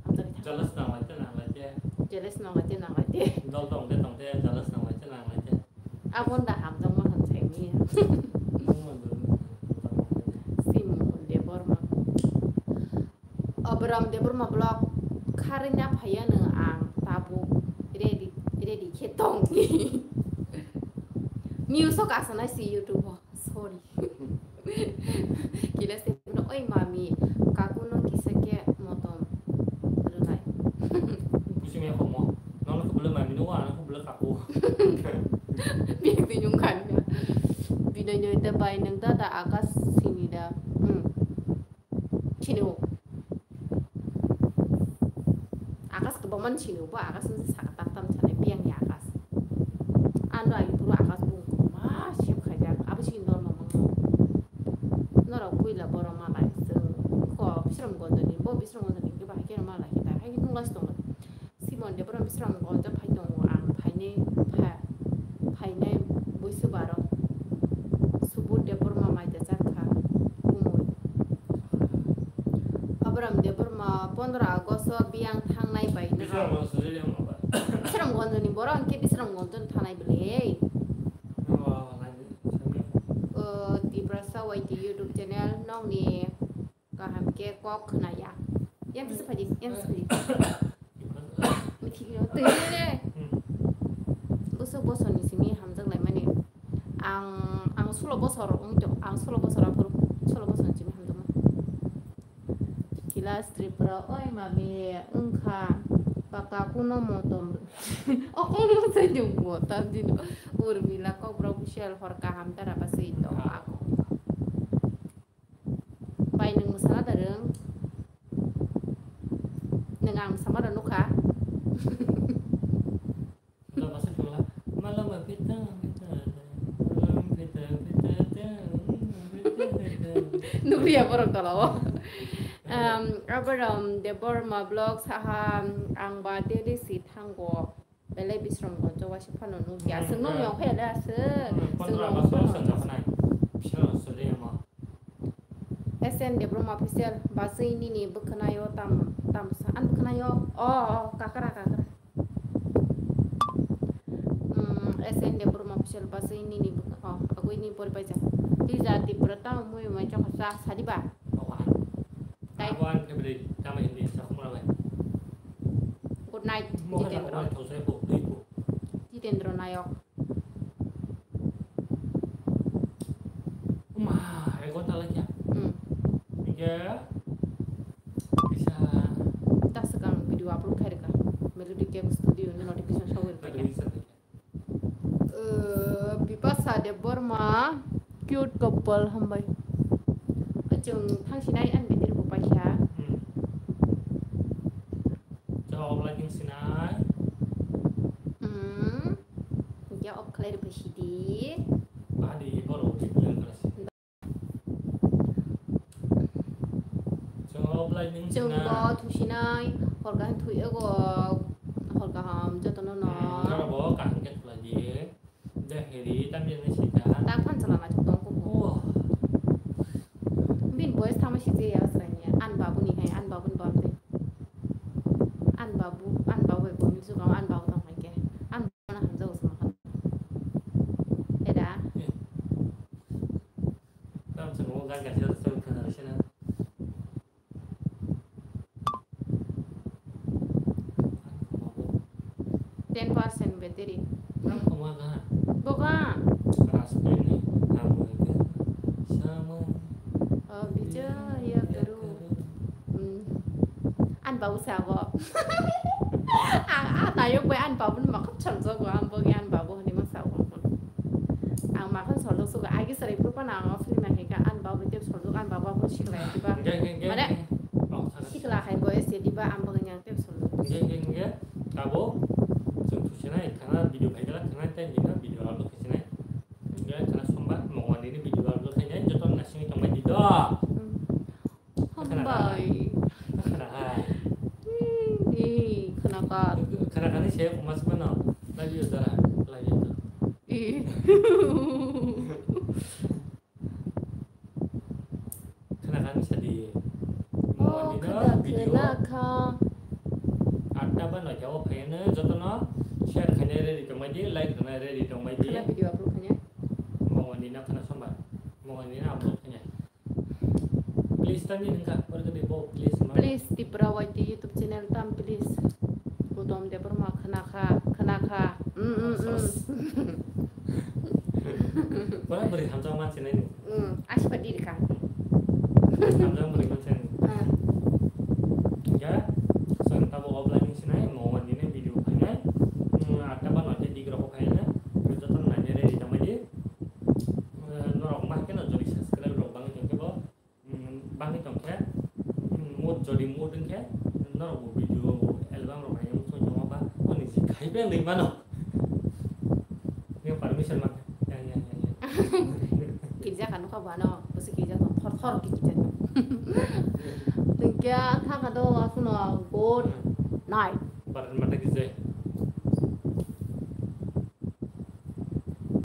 Hamjwlai thangkha. Jealous nanglai tei nanglai tei. Jealous nanglai tei nanglai tei. Dol tong tei tong tei jealous. Aboni da hamjakma hwn saimanya. Simon Debbarma. Abram Debbarma vlog kharina phaiya no ang tabuk ready, ready khe tong. News o kasanai si YouTube o. Sorry. Kila se no, "Oi mami, kaku no kisa khe motom rwnai." Busi me khomo. Nono khe bwlwi mami no, ano khe bwlwi kaku. Bini nung khan ya. Bini nung te bai nung da da akas sini da. Hmm. Sini o. Akas kwbangma ni sini bo, akas ni saka tam tam sanai biyang ya akas. Ano agi puro akas bung ma sim khaijak, abo sini norma mangno. Norok puila borok malai chwng ko Bisramganj ni, bo Bisramganj ni khe bahai khe malai khe ta, hai nung lai tong. Simon de borok Bisramganj phai tongo, ang phainai pha-, phainai buisu baro. Subur de borok ma mai da chak kha, kumui. Abram Debbarma pondro August o biyang thangnai bai no. Bisramganj ni borok hwnkhe Bisramganj ni thangnai bwle. O, Tiprasa Y T YouTube channel nokni kaham khe kok khna ya. Yang kisa phaidi, yang kisa phaidi. Mithikno twi re. Bosok bosor ni simi hamjak lai mani. Ang, ang sulo bosor wng tong, ang sulo bosor aphuru, sulo bosor ni simi hamjakma. Kilas Tripura, oi mami, wngkha, baka kuno motom. Okong no sai jung bo, tam dino. Urmila, Kokborok official hor kaham tara ba sei tong ako. Bai nwng mwsala da rwng? Nwng ang mwsama rw nukha. Nukliya borok tola o. Um, Abraham Debbarma vlog saha, ang ba daily si thango. Belai Bisramganj o waisa phano nukya. Hmm, aswk nung ya. Yong phai da aswk. Hmm, pondro Agust o swngjak nai. Bisramganj o suri amo. S N Debbarma official, bachwi nini bwkhwnaio tam, tam sa, an bwkhwnaio, o, o, kakra, kakra. Hmm, S N Debbarma official, bachwi nini bwkhw-, o, agwi ni pori paijak. Tija Tipra tamo mui mai chokha sa, sadi ba? Oha. Tai. Abo ang khe bwrwi tamo hindi, sakhumra bai. Good night, Mo khe Jitendra. Sakhumra thosai bo, twi bo. Jitendra Nayok. Uma, ego tala kya? Hmm. Ige, bisa. Ta swkang video upload khai rwkha. Melody Cake Studio ni notification sogwi rwkha. Notification rwkha. Eh, Bipasha Debbarma, cute couple, hambai. Chwng thangsinai ani bini rwbo paisa. Hmm. Chwng off lighting sinai. Hmm. Ya off khlai rwbai sidi. Badi borok video khlai si. Chwng offline ning Chwng sinai. Bo thusinai, hor kaham thwi ego, hor kaham jotono no. Hmm, norok bo kaham khe khlai di. Jahiri, tamjani sita. Ta phan chala na tong ko. Oh. Bin boys thama si je ya sranya. An babu ni hai, an babu ni babu. An babu, an babu ko mi su an babu tong hai ke. An babu na ham jo sa kan. Eda. Eh. Tam chwng o gan kaisa chwng khna rwsina. Ten percent battery. Tam koma gan. Boga. Ras ni ham ni sama. Oh, bijo ya karu. Hmm. An bau sa bo. Ang a tayok bai an babu ni makham chal jago, ang bogi an babu hwnwi ma sa bo. Ang makham solo suga agi sarai purpa na ang film hai ka an babu te solo an babu bo sikla diba. Ge, ge, ge, Mane ge. Oh, saga. Sikla hai bo ese diba ang bogi yang te solo. Ge, ge, ge. Abo. Chwng thusinai khana video phai gala khana time ni video upload khasinai. Ge khana sombar mongol ni video upload khainai joto nasing tongbai di do. Hmm. Hambai. Khana hai. Ee, khana ka. Khana kani se kumas mano. Love you, Zara. Love you too. Ee. Khana kani sadi. Oh, khana video. Khana kha. Atta ba noita o phayano jotono share khainai ready tongbai. Di like rwna ready tongbai di. Khana video upload khanya. Mongol ni na khana sombar. Mongol ni na upload khanya. Please tami nungkha, or gadi bo please ma. Please Tipra Y T YouTube channel tam please. Udom Debbarma khana kha, khana kha. Mm, mm, mm. Sos. Pura beri hamjak mansi nai. Mm, aspa diri kha. Hamjak beri mansi nai. Ah. Ya, sang tabo offline ni sinai, mo wan ni video phainai. Mm, atta ba noite dig rok phainai. Joto nai ready tongbai di. Eh, norok ma khe no jodi subscribe rok bangwi tongkhe bo, mm, bangwi tongkhe, mm, mood jodi mood wngkhe, norok bo video album rok naina muchung tongma ba, oni si khai beng ri mano. Ni permission man. Ya, ya, ya, ya. Kirja kanu kha bano, bwswk kirja tong, thor thor kirja tong. Tongkhe thaka do, aswkno good night. Bar mata kise.